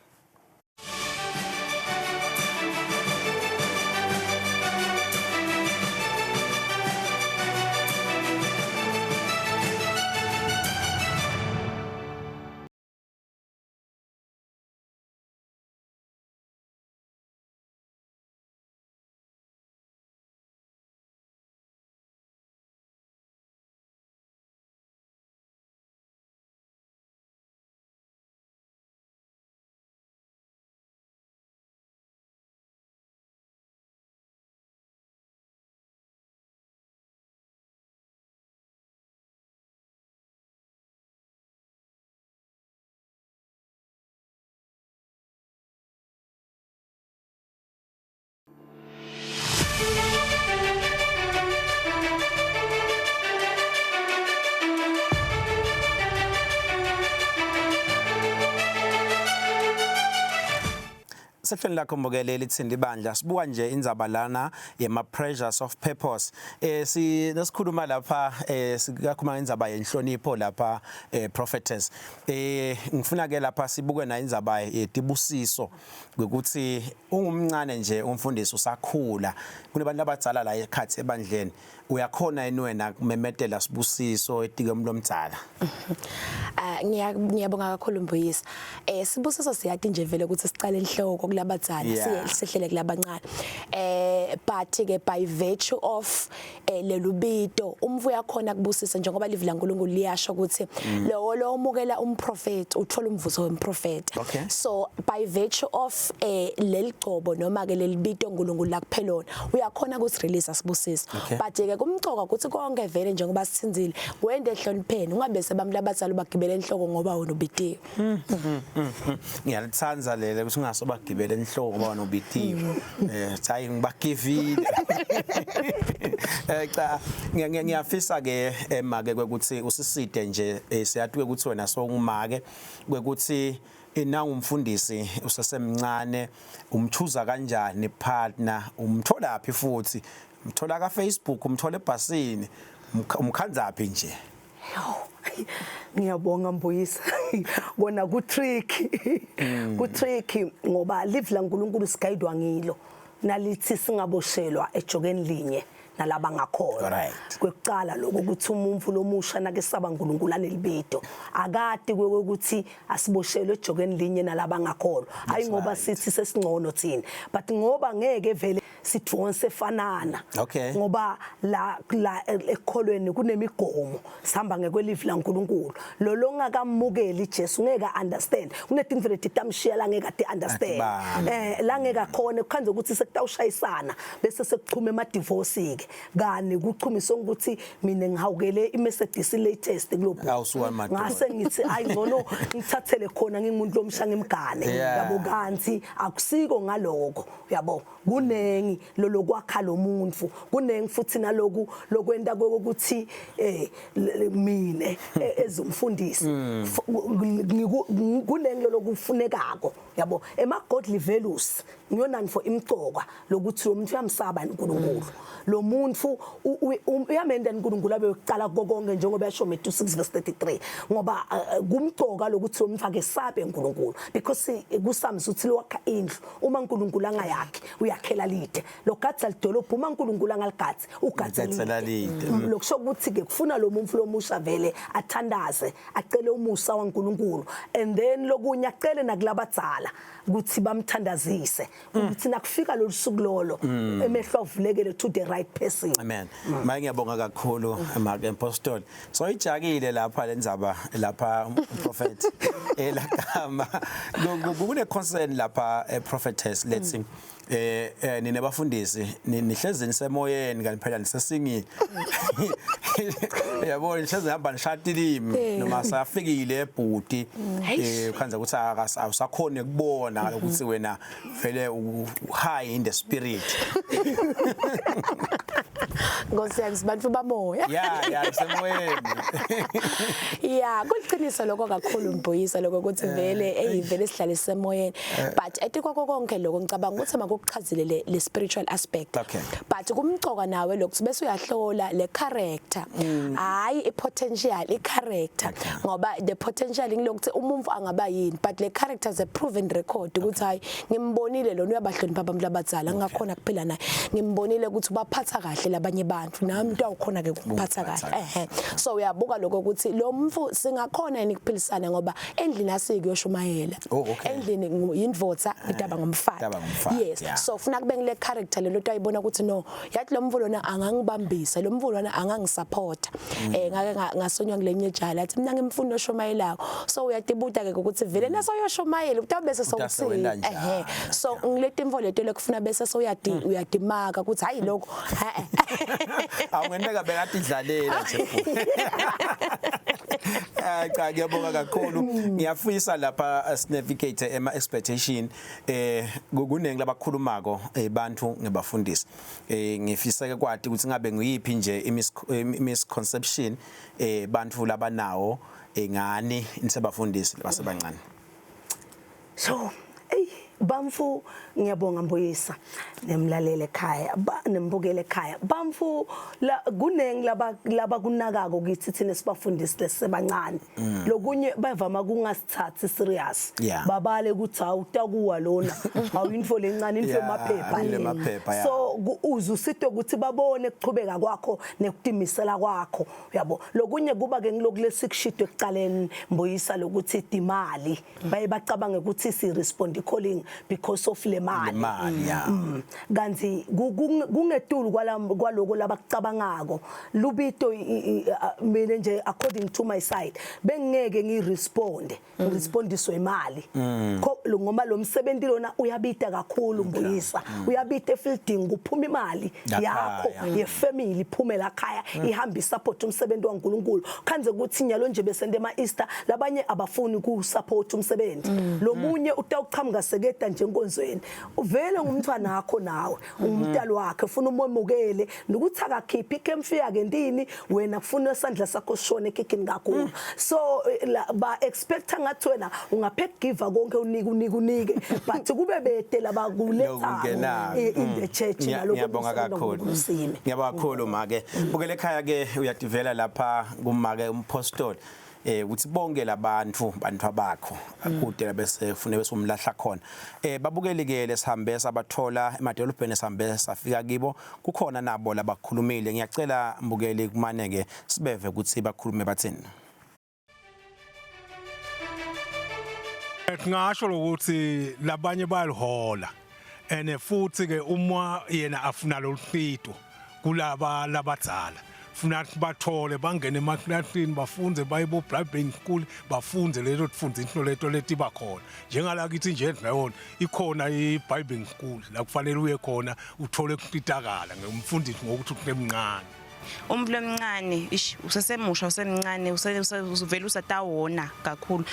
Sehlweni lakho mbukele lithinda ibandla sibuka nje indzaba lana yema pressures of purpose eh si nasikhuluma lapha eh sikakhuluma ngendzaba yenhlonipho lapha eh prophetess eh ngifuna ke lapha sibuke na indzaba yetibusiso ukuthi ungumncane nje umfundisi usakhula kunebantu abadzala la ekhathi ebandleni uyakhona yini wena kumemetela sibusiso etike umuntu omdzala Ah ngiyabonga kakhulu Mbuyisa. Eh sibusiso siyati nje vele ukuthi sicale enhloko kulabadzala siye sihlele kulabancane. Eh but ke by virtue of eh lelubito umvu yakhona kubusisa njengoba livi laNkulunkulu liyasho ukuthi lowo lo omukela umprofeti uthola umvuzo wemprofeti. So by virtue of eh leligcobo noma ke lelibito uNkulunkulu lakuphelona uyakhona ukuthi release sibusiso. But ke kumcoka ukuthi konke vele njengoba sithinzile wende ehlonipheni ungabe sebantu labadzala bagibele enhloko ngoba wena ubitiwe. Ngiyalithanda lele ukuthi ungasobagibela enhloko ngoba wena ubitiwe. Hayi ngibagivile. Cha ngiyafisa ke make ukuthi usiside nje siyatuke ukuthi wena songumake kwekuthi nangumfundisi usesemncane umchuza kanjani partner, umtholaphi futhi, umthola ka Facebook, umthola ebhasini, umkhanzaphi nje? Ngiyabonga Mbuyisa. Kona ku tricky. Ku tricky ngoba live la uNkulunkulu sigayidwa ngilo. Nalithi singaboshelwa ejokeni linye nalaba ngakholwa. Kwekucala lokho ukuthi umuntu lomusha nakesaba uNkulunkulu anelibito. Akati ukuthi asiboshelwe ejokeni linye nalaba ngakholwa. Hayi ngoba sithi sesingcono thina. But ngoba ngeke vele sidonse fanana. Ngoba la ekholweni kunemigomo, sihamba ngekwelivi laNkulunkulu. Lo longakamukeli Jesu ngeke understand. Kunetinto letitamshiya la ngeke ati understand. La ngeke akhone kukhanze ukuthi sekutawushayisana bese sekuchuma ema divorce ke. Kani kuchumiswa ukuthi mina ngihawukele iMercedes latest kulobhu. Ngase ngithi ayi ngcono ngithathele khona ngingumuntu lomsha ngimgane. Yabo kanti akusiko ngaloko. Yabo kunengi lolokwakha lo muntu, kunengi futhi naloku lokwenta ukuthi mine ezumfundisi kunengi lolokufunekako. Yabo ema godly values ngiyonani for imcoka lokuthi lo muntu uyamsaba uNkulunkulu, lo muntu uyamenda uNkulunkulu abe yokuqala konke njengoba yasho Matthew 6 verse 33, ngoba kumcoka lokuthi lo muntu akesabe uNkulunkulu, because kuSam's uthi lowakha indlu uma uNkulunkulu angayakhi uyakhela lide, logadza lidolobha uma uNkulunkulu angaligadzi ugadza lide. Lokusho ukuthi ke kufuna lo muntu lomusha vele athandaze acele umusa waNkulunkulu, and then lokunye acele nakulabadzala ukuthi bamthandazise ukuthi nakufika lolu suku lolo emehlo avulekele to the right person. Amen. Maye ngiyabonga kakhulu Mark Apostol. So ijakile lapha lenzaba lapha prophet elagama kune concern lapha prophetess, let's see, nine bafundisi nihlezi nisemoyeni kanti phela nisesingini, yabo, nihlezi hamba nishatilimi noma safikile ebhuti ukhanza ukuthi awusakhona ukubona ukuthi wena vele high in the spirit. Nkosi yami, sibantu bamoya. Yeah, semoyeni. Yeah, kuliqiniso lokho kakhulu Mbuyisa, lokho ukuthi vele hey vele sihlale semoyeni, but etikwako konke lokho ngicabanga ukuthi makukuchazile le spiritual aspect. But kumcoka nawe lokho bese uyahlola le character, hayi i potential, i character, ngoba the potential ngilokuthi umuntu angaba yini, but le character is a proven record ukuthi hayi ngimbonile lona uyabahlonipha abantu abadzala, ngingakhona kuphila naye, ngimbonile ukuthi ubaphatha kahle labanye abantu, nami into awukhona ke ukuphatha kahle. So uyabuka lokho ukuthi lo mfu singakhona yini ukuphilisana, ngoba endlini asike kuyoshumayela. Endlini yindvodza idaba ngomfana. Yes, so ufuna kube ngile character lelo ayibona ukuthi no yathi lo mfu lona angangibambisa, lo mfu lona angangisupport. Ngake ngasonywa kulenye ejala athi mina ngimfuna oshumayelako, so uyatibuta ke ukuthi vele naso uyoshumayela utabese sowuthini. So ngileti imfo leto lekufuna bese soyadi uyadimaka ukuthi hayi lokho. Awungenteka bekade idlalela nje. Cha ngiyabonga kakhulu. Ngiyafisa lapha sinavigate ema expectation kunengi labakhulumako abantu ngebafundisi. Ngifisa ke kwati ukuthi ngabe ngiyiphi nje misconception bantu labanawo ngani nisebafundisi basebancane. So ey bamfu ngiyabonga Mbuyisa nemlalele ekhaya nembukele ekhaya. Bamfu la kunengi laba kunakako kithi thina sibafundisi lesebancane. Lokunye bavama kungasithathi serious. Babale ukuthi awutakuwa lona awuyinfo lencane info emaphepha le. So uzusitwe ukuthi babone kuchubeka kwakho nekutimisela kwakho, uyabo. Lokunye kuba ke ngilokulesikushidwe ekucaleni Mbuyisa lokuthi imali baye bacabange ukuthi si respond calling because of le mali. Kanti kungetulu kwaloko labakucabangako lubito. Mina nje according to my side bengeke ngiresponde ngirespondiswe imali. Ngoma lo msebenzi lona uyabita kakhulu Mbuyisa, uyabita efielding, kuphuma imali yakho yefamily, iphume la khaya, ihamba isupport umsebenzi waNkulunkulu. Khanze ukuthi nyalo nje besende ema Easter, labanye abafuni ku support umsebenzi lomunye, utawuchamuka seketa nje enkonzweni, uvele ngumntwana wakho, nawe umntalo wakhe, ufuna umemukele nokuthi akakhiphi ikemfi yakhe ndini, wena kufuna isandla sakho sishone ekhikhini kakhulu. So ba expect ngathi wena ungaphek give konke, unike, unike, unike, but kube bede labakuletha Lokungenako. in the church. Naloko Ngiyabonga kakhulu. usime. Ngiyabonga kakhulu make. Bukele ekhaya ke, uyativela lapha kumake umpostoli ukuthi bonke labantu bantu abakho kude bese ufune bese umlahla khona. Babukeli ke, lesihambe sabathola emadolobheni, sihambe safika kibo, kukhona nabo labakhulumile. Ngiyacela mbukeli kumane ke sibeve ukuthi bakhulume bathini. Ngingasho ukuthi labanye bayalihola, ene futhi ke uma yena afuna loluhlito kulaba labadzala, funa bathole bangene emaklasini, bafunze, baye bo Bible school, bafunze leto tfunza into leto letiba khona. Njengala kithi nje endleyona ikhona i-Bible school la kufanele uye khona uthole kuhlitakala ngumfundisi ngokuthi usemncane. Umuntu lomncane ish usesemusha, usemncane, uvela usatawona kakhulu,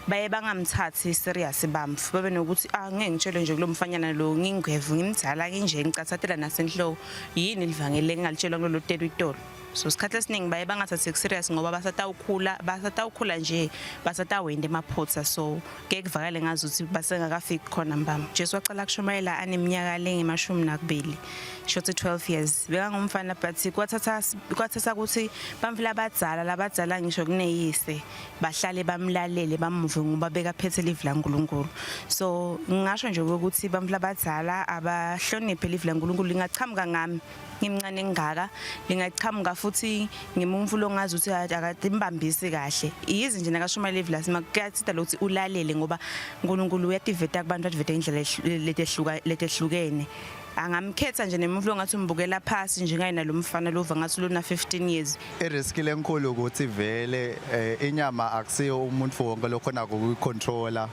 baye bangamthathi serious bamfu, babe nokuthi ah, ngeke ngitshele nje kulomfanyana lo, ngingwevu, ngimdzala nginje, ngicathatela nasenhloko, yini livangeli engalitshelwa kulolu telu itolo? So isikhathi esiningi baye bangathathi serious ngoba basatawukhula, basatawukhula nje, basatawenda emaphutha, so ngeke kuvakale ngazi ukuthi basengakafiki khona mbamba. Jesu wacala kushumayela aneminyaka lengemashumi nakubili, shothi 12 years, bekangumfana, but kwathatha ukuthi bamfila abadzala, labadzala ngisho kuneyise, bahlale bamlalele, bamuve ngoba bekaphethe livi laNkulunkulu. So ngingasho nje ukuthi bamfila abadzala abahloniphe livi laNkulunkulu. Lingachamuka ngami ngimncane ngaka, lingachamuka futhi ngimuntu longazi ukuthi akatimbambisi kahle, yizi nje nakashumayela livi lasima, kuyathita lokuthi ulalele ngoba uNkulunkulu uyativeta kubantu, ativete indlela letehlukene. Angamkhetha nje nemuntu longathi umbukela phasi njengayena lo mfana lova ngathi lona 15 years. I-risk lenkulu ukuthi vele inyama akusiyo umuntu wonke lokhona ukuyicontrola,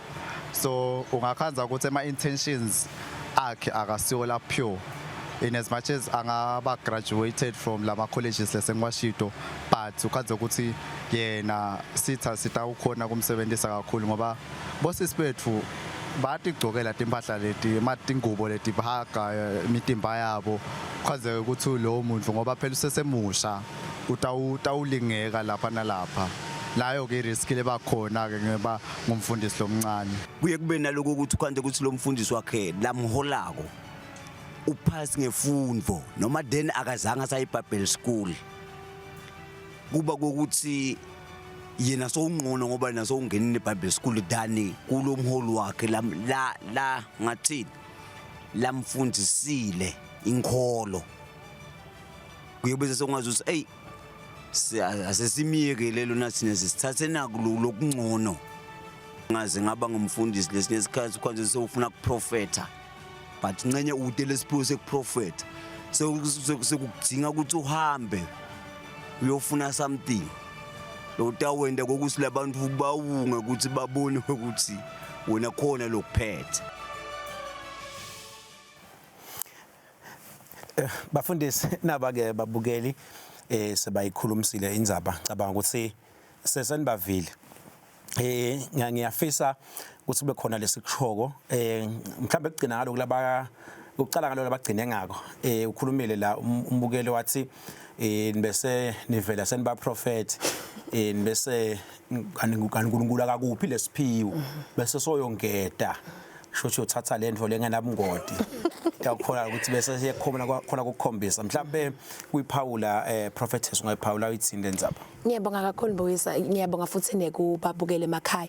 so ungakhanza ukuthi ama intentions akhe akasiwo la pure, in as much as angaba graduated from lama colleges lesengiwashito, but ukhanze ukuthi yena sitha sitawukhona kumsebenzisa kakhulu ngoba bosisi bethu bayatigcokela timpahla leti ematingubo leti bahaga imitimba yabo. Khanze ukuthi lowo muntu, ngoba phela usesemusha, utawulingeka lapha nalapha. Layo ke risk lebakhona ke ngoba ngumfundisi lomncane. Kuye kube naloko ukuthi ukhande ukuthi lo mfundisi wakhe lamholako uphasi ngefundvo noma then akazange asaye eBible school, kuba kokuthi yena sowungqono ngoba yena sowungenile eBible school than kulo mholi wakhe la la la ngathini lamfundisile inkholo. Kuye bese songazi ukuthi ey, asesimiyekele lona, thina sisithathe naku lokungcono. Ngaze ngaba ngumfundisi, lesinye isikhathi kwanze sewufuna kuprofetha, but ncenye ude lesiphiwo sekuprofetha, sekukudinga ukuthi uhambe uyofuna something lotawenda kokuthi labantu bawunge ukuthi babone ukuthi wena khona lokuphethe. Bafundisi, naba ke babukeli sebayikhulumisile indzaba, ngicabanga ukuthi sesenibavile. Ngiyafisa ukuthi kube khona lesikushoko mhlawumbe kugcina ngalo kulaba, ukucala ngalo labagcine ngako. Ukhulumile la umbukeli wathi nibese nivela seniba prophet, nibese uNkulunkulu akakuphi lesiphiwo, bese soyongeda shothi uyothatha lento lengenabungoti yakhona ukuthi bese siyakhona khona ukukhombisa mhlambe kuyiphawula. Prophetess, ungayiphawula uyithini lenzaba? Ngiyabonga kakhulu Mbuyisa, ngiyabonga futhi nekubabukela emakhaya.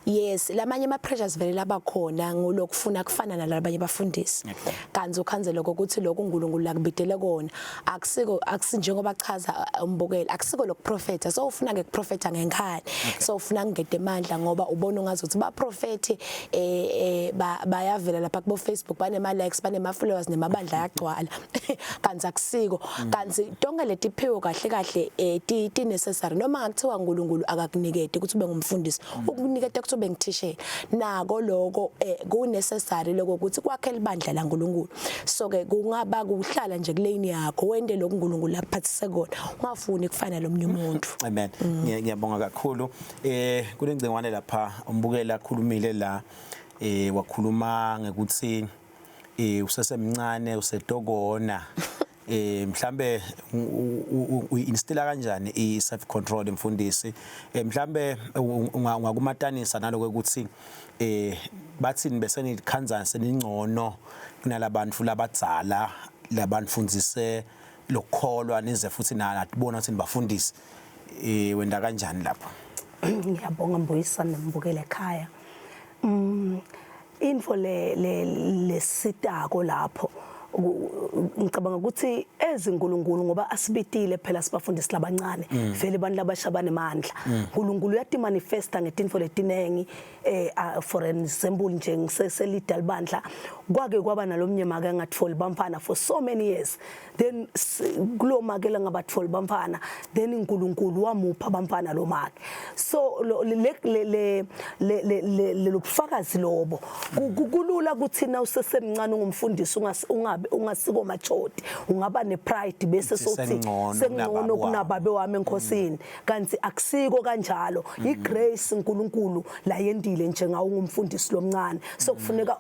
Yes, lamanye ama pressures vele labakhona ngulokufuna kufana nalabanye abafundisi. Kanti ukhanze lokho ukuthi lokho uNkulunkulu lakubidele kona akusiko, akusinjengoba chaza umbukeli, akusiko lokuprofetha. So ufuna ke kuprofetha ngenkani. So ufuna ngede emandla ngoba ubona ungazuthi ba prophet bayavela lapha kubo Facebook, banema likes, banema followers, nemabandla ayagcwala. Kanti akusiko. Kanti tonke letiphiwo kahle kahle ti necessary, noma ngakuthiwa uNkulunkulu akakunikete ukuthi ube ngumfundisi, ukunikete ukuthi ukuthi ube ngithishela nako lokho eh, ku necessary lokho ukuthi kwakhe libandla laNkulunkulu. So ke kungaba kuhlala nje kulane yakho wente lokhu uNkulunkulu akuphathise kona, ungafuni kufana lomnye umuntu. Amen. Ngiyabonga kakhulu. Kunengcingwane lapha umbukeli akhulumile la, wakhuluma ngekuthi usesemncane usetokona, mhlambe uinstilla kanjani i self control, mfundisi? Mhlambe ungakumatanisa naloko ukuthi bathini bese nikhanza seningcono kunalabantu labadzala labanfundzise lokukholwa, nize futhi natibona ukuthi nibafundisi, wenda kanjani lapho? Ngiyabonga, Mbuyisa, nembukele ekhaya. Info le lesitako lapho, ngicabanga ukuthi ezinkulunkulu, ngoba asibitile phela sibafundisi labancane, vele abantu labasha banemandla. uNkulunkulu uyatimanifesta ngetinfo letinengi. For example nje, ngiseselida libandla, kwake kwaba nalomnye make angatholi bamfana for so many years. Then kulo make langabatholi bamfana, then uNkulunkulu wamupha bamfana lo make. So le le le le le lobufakazi lobo, kulula ukuthi na usesemncane ungumfundisi, ungabe ungasiko machoti, ungaba nepride bese sothi sengcono sengcono kunababe wami enkosini, kanti akusiko kanjalo. Igrace uNkulunkulu la yendile njengawo ungumfundisi lomncane, so kufuneka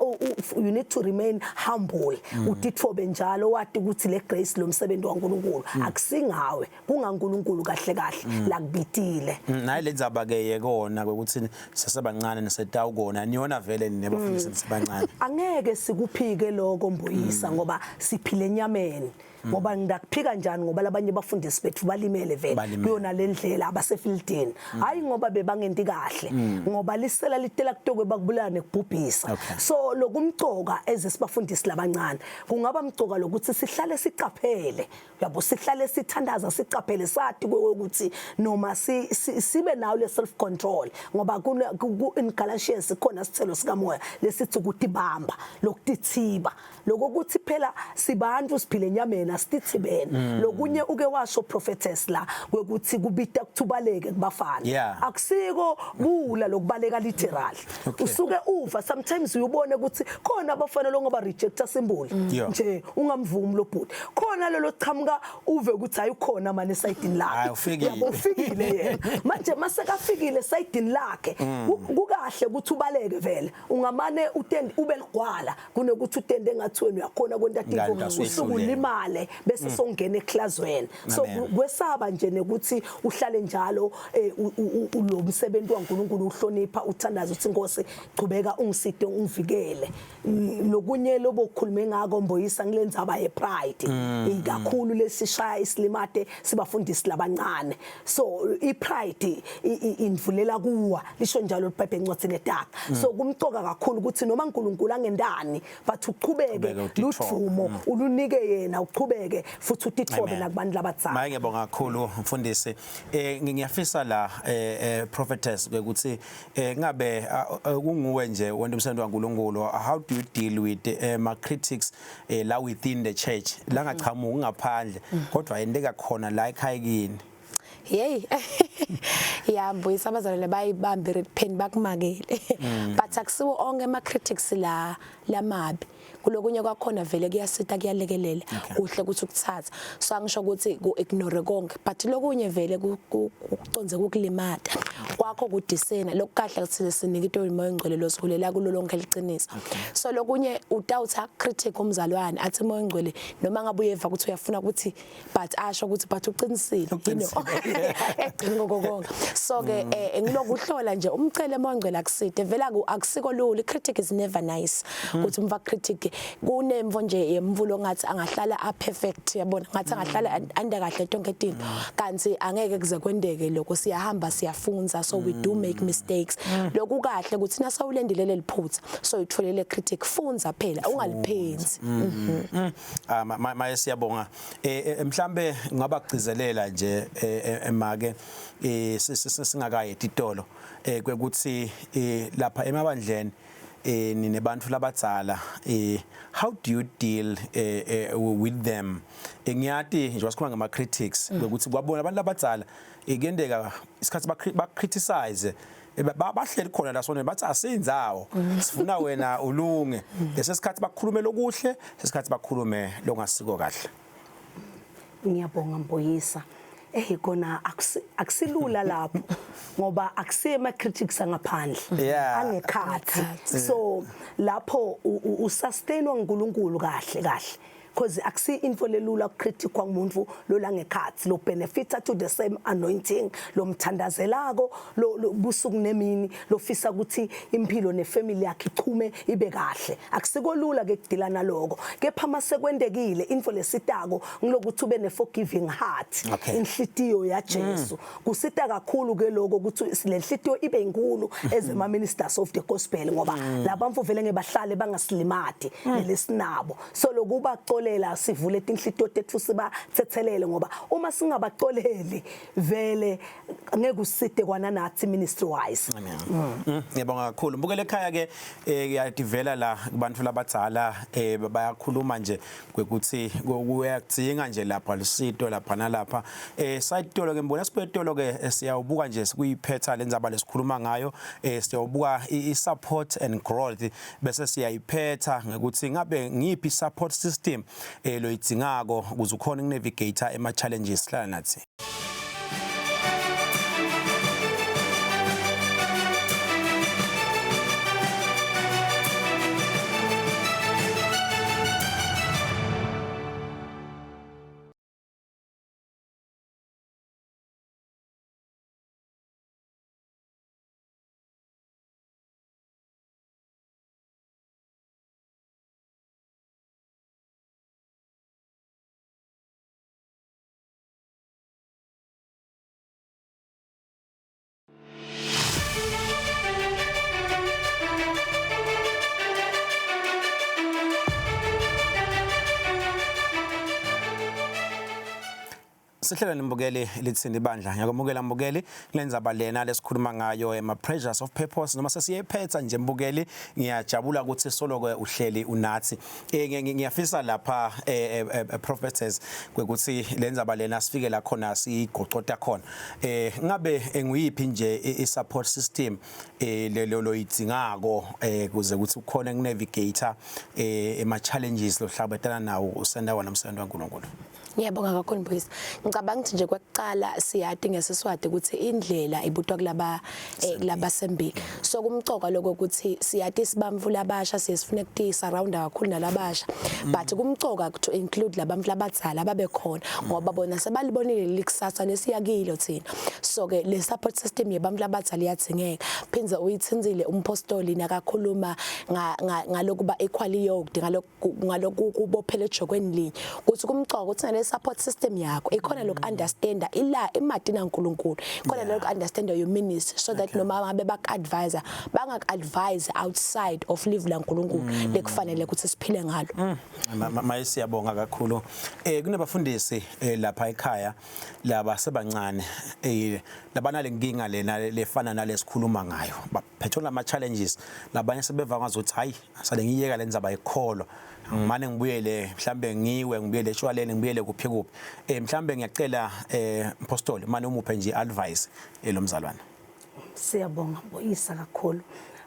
you need to remain humble, utitfobe njalo, wati ukuthi le grace, lo msebenzi waNkulunkulu, akusingawe, kungaNkulunkulu kahle kahle la kubitile. Nayi le ndzaba ke yekona ukuthi sesebancane nisetawukona, niyona vele nibafundisi nisebancane. Angeke sikuphike lokho, Mbuyisa, ngoba siphile enyameni. Ngoba ngidakuphika njani? Ngoba labanye bafundisi bethu balimele vele Balimele. kuyona le ndlela abasefieldini, hayi ngoba bebangenti kahle, ngoba lisela litela kutokwe bakubulala nekubhubhisa. So lokumcoka ezesibafundisi labancane, kungaba mcoka lokuthi sihlale sicaphele, uyabo, sihlale sithandaza, sicaphele, sathi ukuthi noma sibe nayo le self control, ngoba in Galatians khona sithelo sikamoya lesithi ukutibamba, lokutithiba, lokuthi phela sibantu siphile enyameni, asitithibene. Lokunye uke washo, prophetess, la kwekuthi kubita kuthubaleke kubafana, akusiko bula lokubaleka literal. Usuke uva sometimes uyubone ukuthi khona abafana longaba rejecta symbol nje, ungamvumi lo bhuti khona lelo chamuka, uve ukuthi hayi, ukhona manje esayidini lakhe. Hayi, ufikile. Yabo, ufikile yena manje. Masekafikile esayidini lakhe, kukahle ukuthi ubaleke vele, ungamane utende ube ligwala kunokuthi utende engathi wena uyakhona kwenta Kanti tinto, usuke asuyehluleka. ulimale bese songena eklazweni. So Amen. kwesaba nje nekuthi uhlale njalo lo msebenzi waNkulunkulu uhlonipha, uthandaza uthi, "Inkosi, chubeka ungiside, ungivikele." Lokunye lobo kukhulume ngako, Mboyisa, ngilenzaba yepride ikakhulu lesishaya isilimate sibafundisi labancane. So ipride invulela kuwa, lisho njalo iBhayibheli encwadini eDaka. So kumcoka kakhulu ukuthi noma uNkulunkulu angendani, but uchubeke Uchubeke utitfobe. Ludvumo ulunike yena, uchubeke futhi utitfobe Amen. nakubantu labadzala. Maye, ngiyabonga kakhulu, mfundisi. Ngiyafisa la, prophetess, ukuthi ngabe kunguwe nje wena umsebenzi waNkulunkulu, how do you deal with ma critics la within the church, la ngachamuki ngaphandle kodwa yenteka khona la ekhaya kini? Hey. Ya, Mbuyisa, abazalwane bayibambe red pen bakumakele. But akusiwo onke ama critics la lamabi. Kulokunye kwakhona vele kuyasita, kuyalekelela, kuhle ukuthi ukuthatha. So angisho ukuthi ku ignore konke, but lokunye vele kuconze kukulimata. Kwakho kudisena lokukahle kuthi sinike into uMoya oNgcwele losihulela kulo lonke liqiniso. So lokunye utawuthi critic umzalwane athi uMoya oNgcwele, noma ngabe uyeva ukuthi uyafuna ukuthi, but asho ukuthi but uqinisile egcini koko konke. So ke ngilokuhlola nje, umcele uMoya oNgcwele akuside vele. Akusiko lula, i-critic is never nice ukuthi umva critic kunemvo nje yemvulo, ngathi angahlala a perfect, yabona, ngathi angahlala ande kahle tonke tinto, kanti angeke kuze kwendeke lokho. Siyahamba, siyafunza, so we do make mistakes. Lokhu kahle ukuthi nasawulendile leliphutha, so itholele critic, funza phela, ungaliphenzi. Ah, maye, siyabonga. Mhlambe ngaba kugcizelela nje, make, singakayi etitolo, kwekuthi lapha emabandleni ninebantu labadzala, how do you deal with them? Ngiyati nje wasikhuluma ngama critics, ukuthi kwabona abantu labadzala, kuyenteka isikhathi ba criticize. Eh, bahleli khona la sona bathi asindzawo sifuna wena ulunge lesikhathi bakhulume lokuhle lesikhathi bakhulume longasiko kahle ngiyabonga Mboyisa eh kona akusilula lapho ngoba akusiye ama critics angaphandle angekhathi so lapho usustainwa uNkulunkulu kahle kahle because akusi info lelula kucriticwa umuntu lolangekhathi lo benefita to the same anointing lo mthandazelako lo busuku nemini lofisa ukuthi impilo nefamily yakhe ichume ibe kahle akusikolula ke kudila naloko kepha masekwendekile info lesitako ngilokuthi ube ne forgiving heart okay. inhlitiyo ya Jesu mm. kusita kakhulu ke lokho ukuthi le nhlitiyo ibe inkulu as ama ministers of the gospel ngoba mm. labamfo vele ngebahlale bangasilimati mm. lesinabo so lokubacolela sivule tinhlitiyo tethu sibathethelele ngoba uma singabacoleli vele ngeke usite kwana nathi ministry wise mm. mm. ngiyabonga kakhulu mbukele ekhaya ke eh, kuyadivela la kubantu labadzala eh, bayakhuluma nje kwekuthi kuyadzinga nje lapha lusito lapha nalapha eh sayitolo ke mbona sibetolo ke eh, siyawubuka nje sikuyiphetha lenzaba lesikhuluma ngayo eh siyawubuka i support and growth bese siyayiphetha ngekuthi ngabe ngiphi support system eh loyidzingako ukuze ukhona ukunavigate ema challenges hlala nathi Sihlelo nimbukeli litsini ibandla ngiyakwamukela mbukeli kulendzaba lena lesikhuluma ngayo ema pressures of purpose noma sesiyephetha nje mbukeli ngiyajabula ukuthi soloko uhleli unathi eh, ngiyafisa lapha eh, eh, prophetess kwekuthi lendzaba lena sifike la khona siyigocota khona eh ngabe nguyiphi nje i support system eh lelo loyidzingako eh kuze ukuthi ukhone kunavigate eh ema challenges lohlabetana nawo usenda wona umsebenzi kaNkulunkulu Ngiyabonga kakhulu Mbuyisa. Ngicabanga ukuthi nje kwekuqala siyati ngesiswati ukuthi indlela ibutwa kulaba eh, kulaba sembili. So kumcoka lokho ukuthi siyati sibamfu labasha siye sifune kuti surround kakhulu nalabasha. But kumcoka to include labamfu labadzala babe khona ngoba bona sebalibonile likusasa lesiyakilo thina. So ke le support system yebamfu labadzala iyadzingeka. Phindze uyithinzile umpostoli nakakhuluma ngalokuba equally yoked ngalokhu ngaloku kubophela ejokweni linye ukuthi kumcoka ukuthi nale support system yakho ikhona lokhu understanda ila imati naNkulunkulu khona lokhu understand your ministry so that noma ngabe bak advisor bangak advise outside of live laNkulunkulu mm. lekufanele ukuthi siphile ngalo mm. Maye siyabonga kakhulu eh kunabafundisi eh, lapha ekhaya laba sebancane eh labana lenkinga lena lefana nalesikhuluma ngayo baphethwe lama challenges labanye sebeva ngazuthi hayi sale ngiyeka le ndzaba yekukholwa ngimane ngibuyele mhlambe ngiwe ngibuyele etshwaleni ngibuyele kuphi kuphi eh mhlambe ngiyacela eh mpostoli mane umuphe nje advice eh, lo mzalwane siyabonga boyisa kakhulu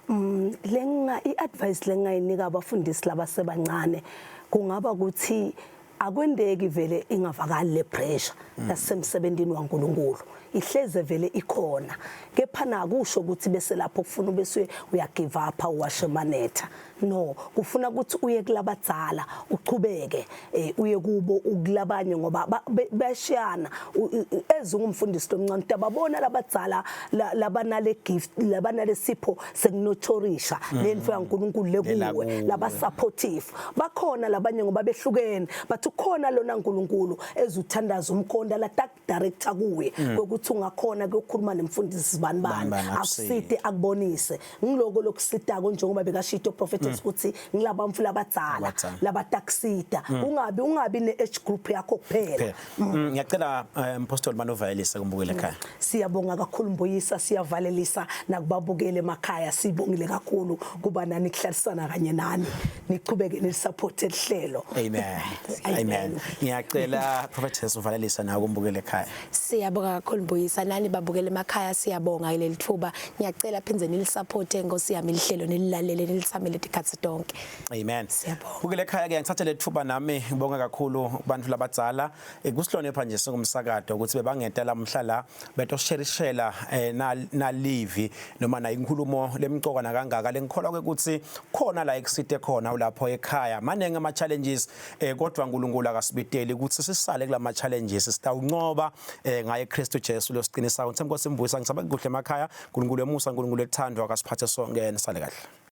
mm lenga iadvice lengayinika abafundisi labasebancane kungaba ukuthi akwendeki vele ingavakali le pressure mm. yasemsebenzini waNkuluNkulu ihleze vele ikhona kepha nakusho ukuthi bese lapho kufuna ubese uya give up uwashe manetha no kufuna ukuthi uye kulabadzala uchubeke eh, uye kubo ukulabanye ngoba bashiyana ezungumfundisi lomncane tababona labadzala labanale gift labanale sipho sekunothorisha mm. lento yaNkuluNkulu lekuwe laba supportive bakhona labanye ngoba behlukene but ukhona lona uNkulunkulu ezuthandaza umkhonda la director kuye mm. ukuthi ungakhona kuyokhuluma nemfundisi sibani bani akusite akubonise ngiloko lokusitako njengoba bekashito prophetess mm. ukuthi ngilaba mfula abadzala labatakusita mm. ungabi ungabi ne age group yakho kuphela ngiyacela eh, mpostoli manovayelisa kumbukele ekhaya siyabonga kakhulu mbuyisa siyavalelisa nakubabukele emakhaya sibongile kakhulu kuba nani kuhlalisana kanye nani niqhubeke nilisupport elihlelo amen amen ngiyacela prophetess uvalelisa nawe kumbukele ekhaya siyabonga kakhulu. Mbuyisa nani babukele emakhaya siyabonga leli thuba. Ngiyacela phindze nilisupport Nkosi yami lihlelo nililalele nilithamele tikhatsi tonke. Amen. Siyabonga. Kukele ekhaya ke ngithathe lethuba nami ngibonga kakhulu kubantu labadzala eh, kusihlonipha nje singumsakato ukuthi bebangeta lamuhla la betosherishela eh, nalivi noma na inkhulumo lemcoka nakangaka lengikholwa ukuthi khona la ekusite khona ulapho ekhaya maningi ama challenges eh, kodwa uNkulunkulu akasibiteli ukuthi sisale kulama challenges sitawunqoba eh, ngaye Kristu Jesu losiqinisayo ngithemba Nkosi imbuyisa ngisaba kuhle emakhaya uNkulunkulu emusa uNkulunkulu ethandwa akasiphathe sonke nisale kahle.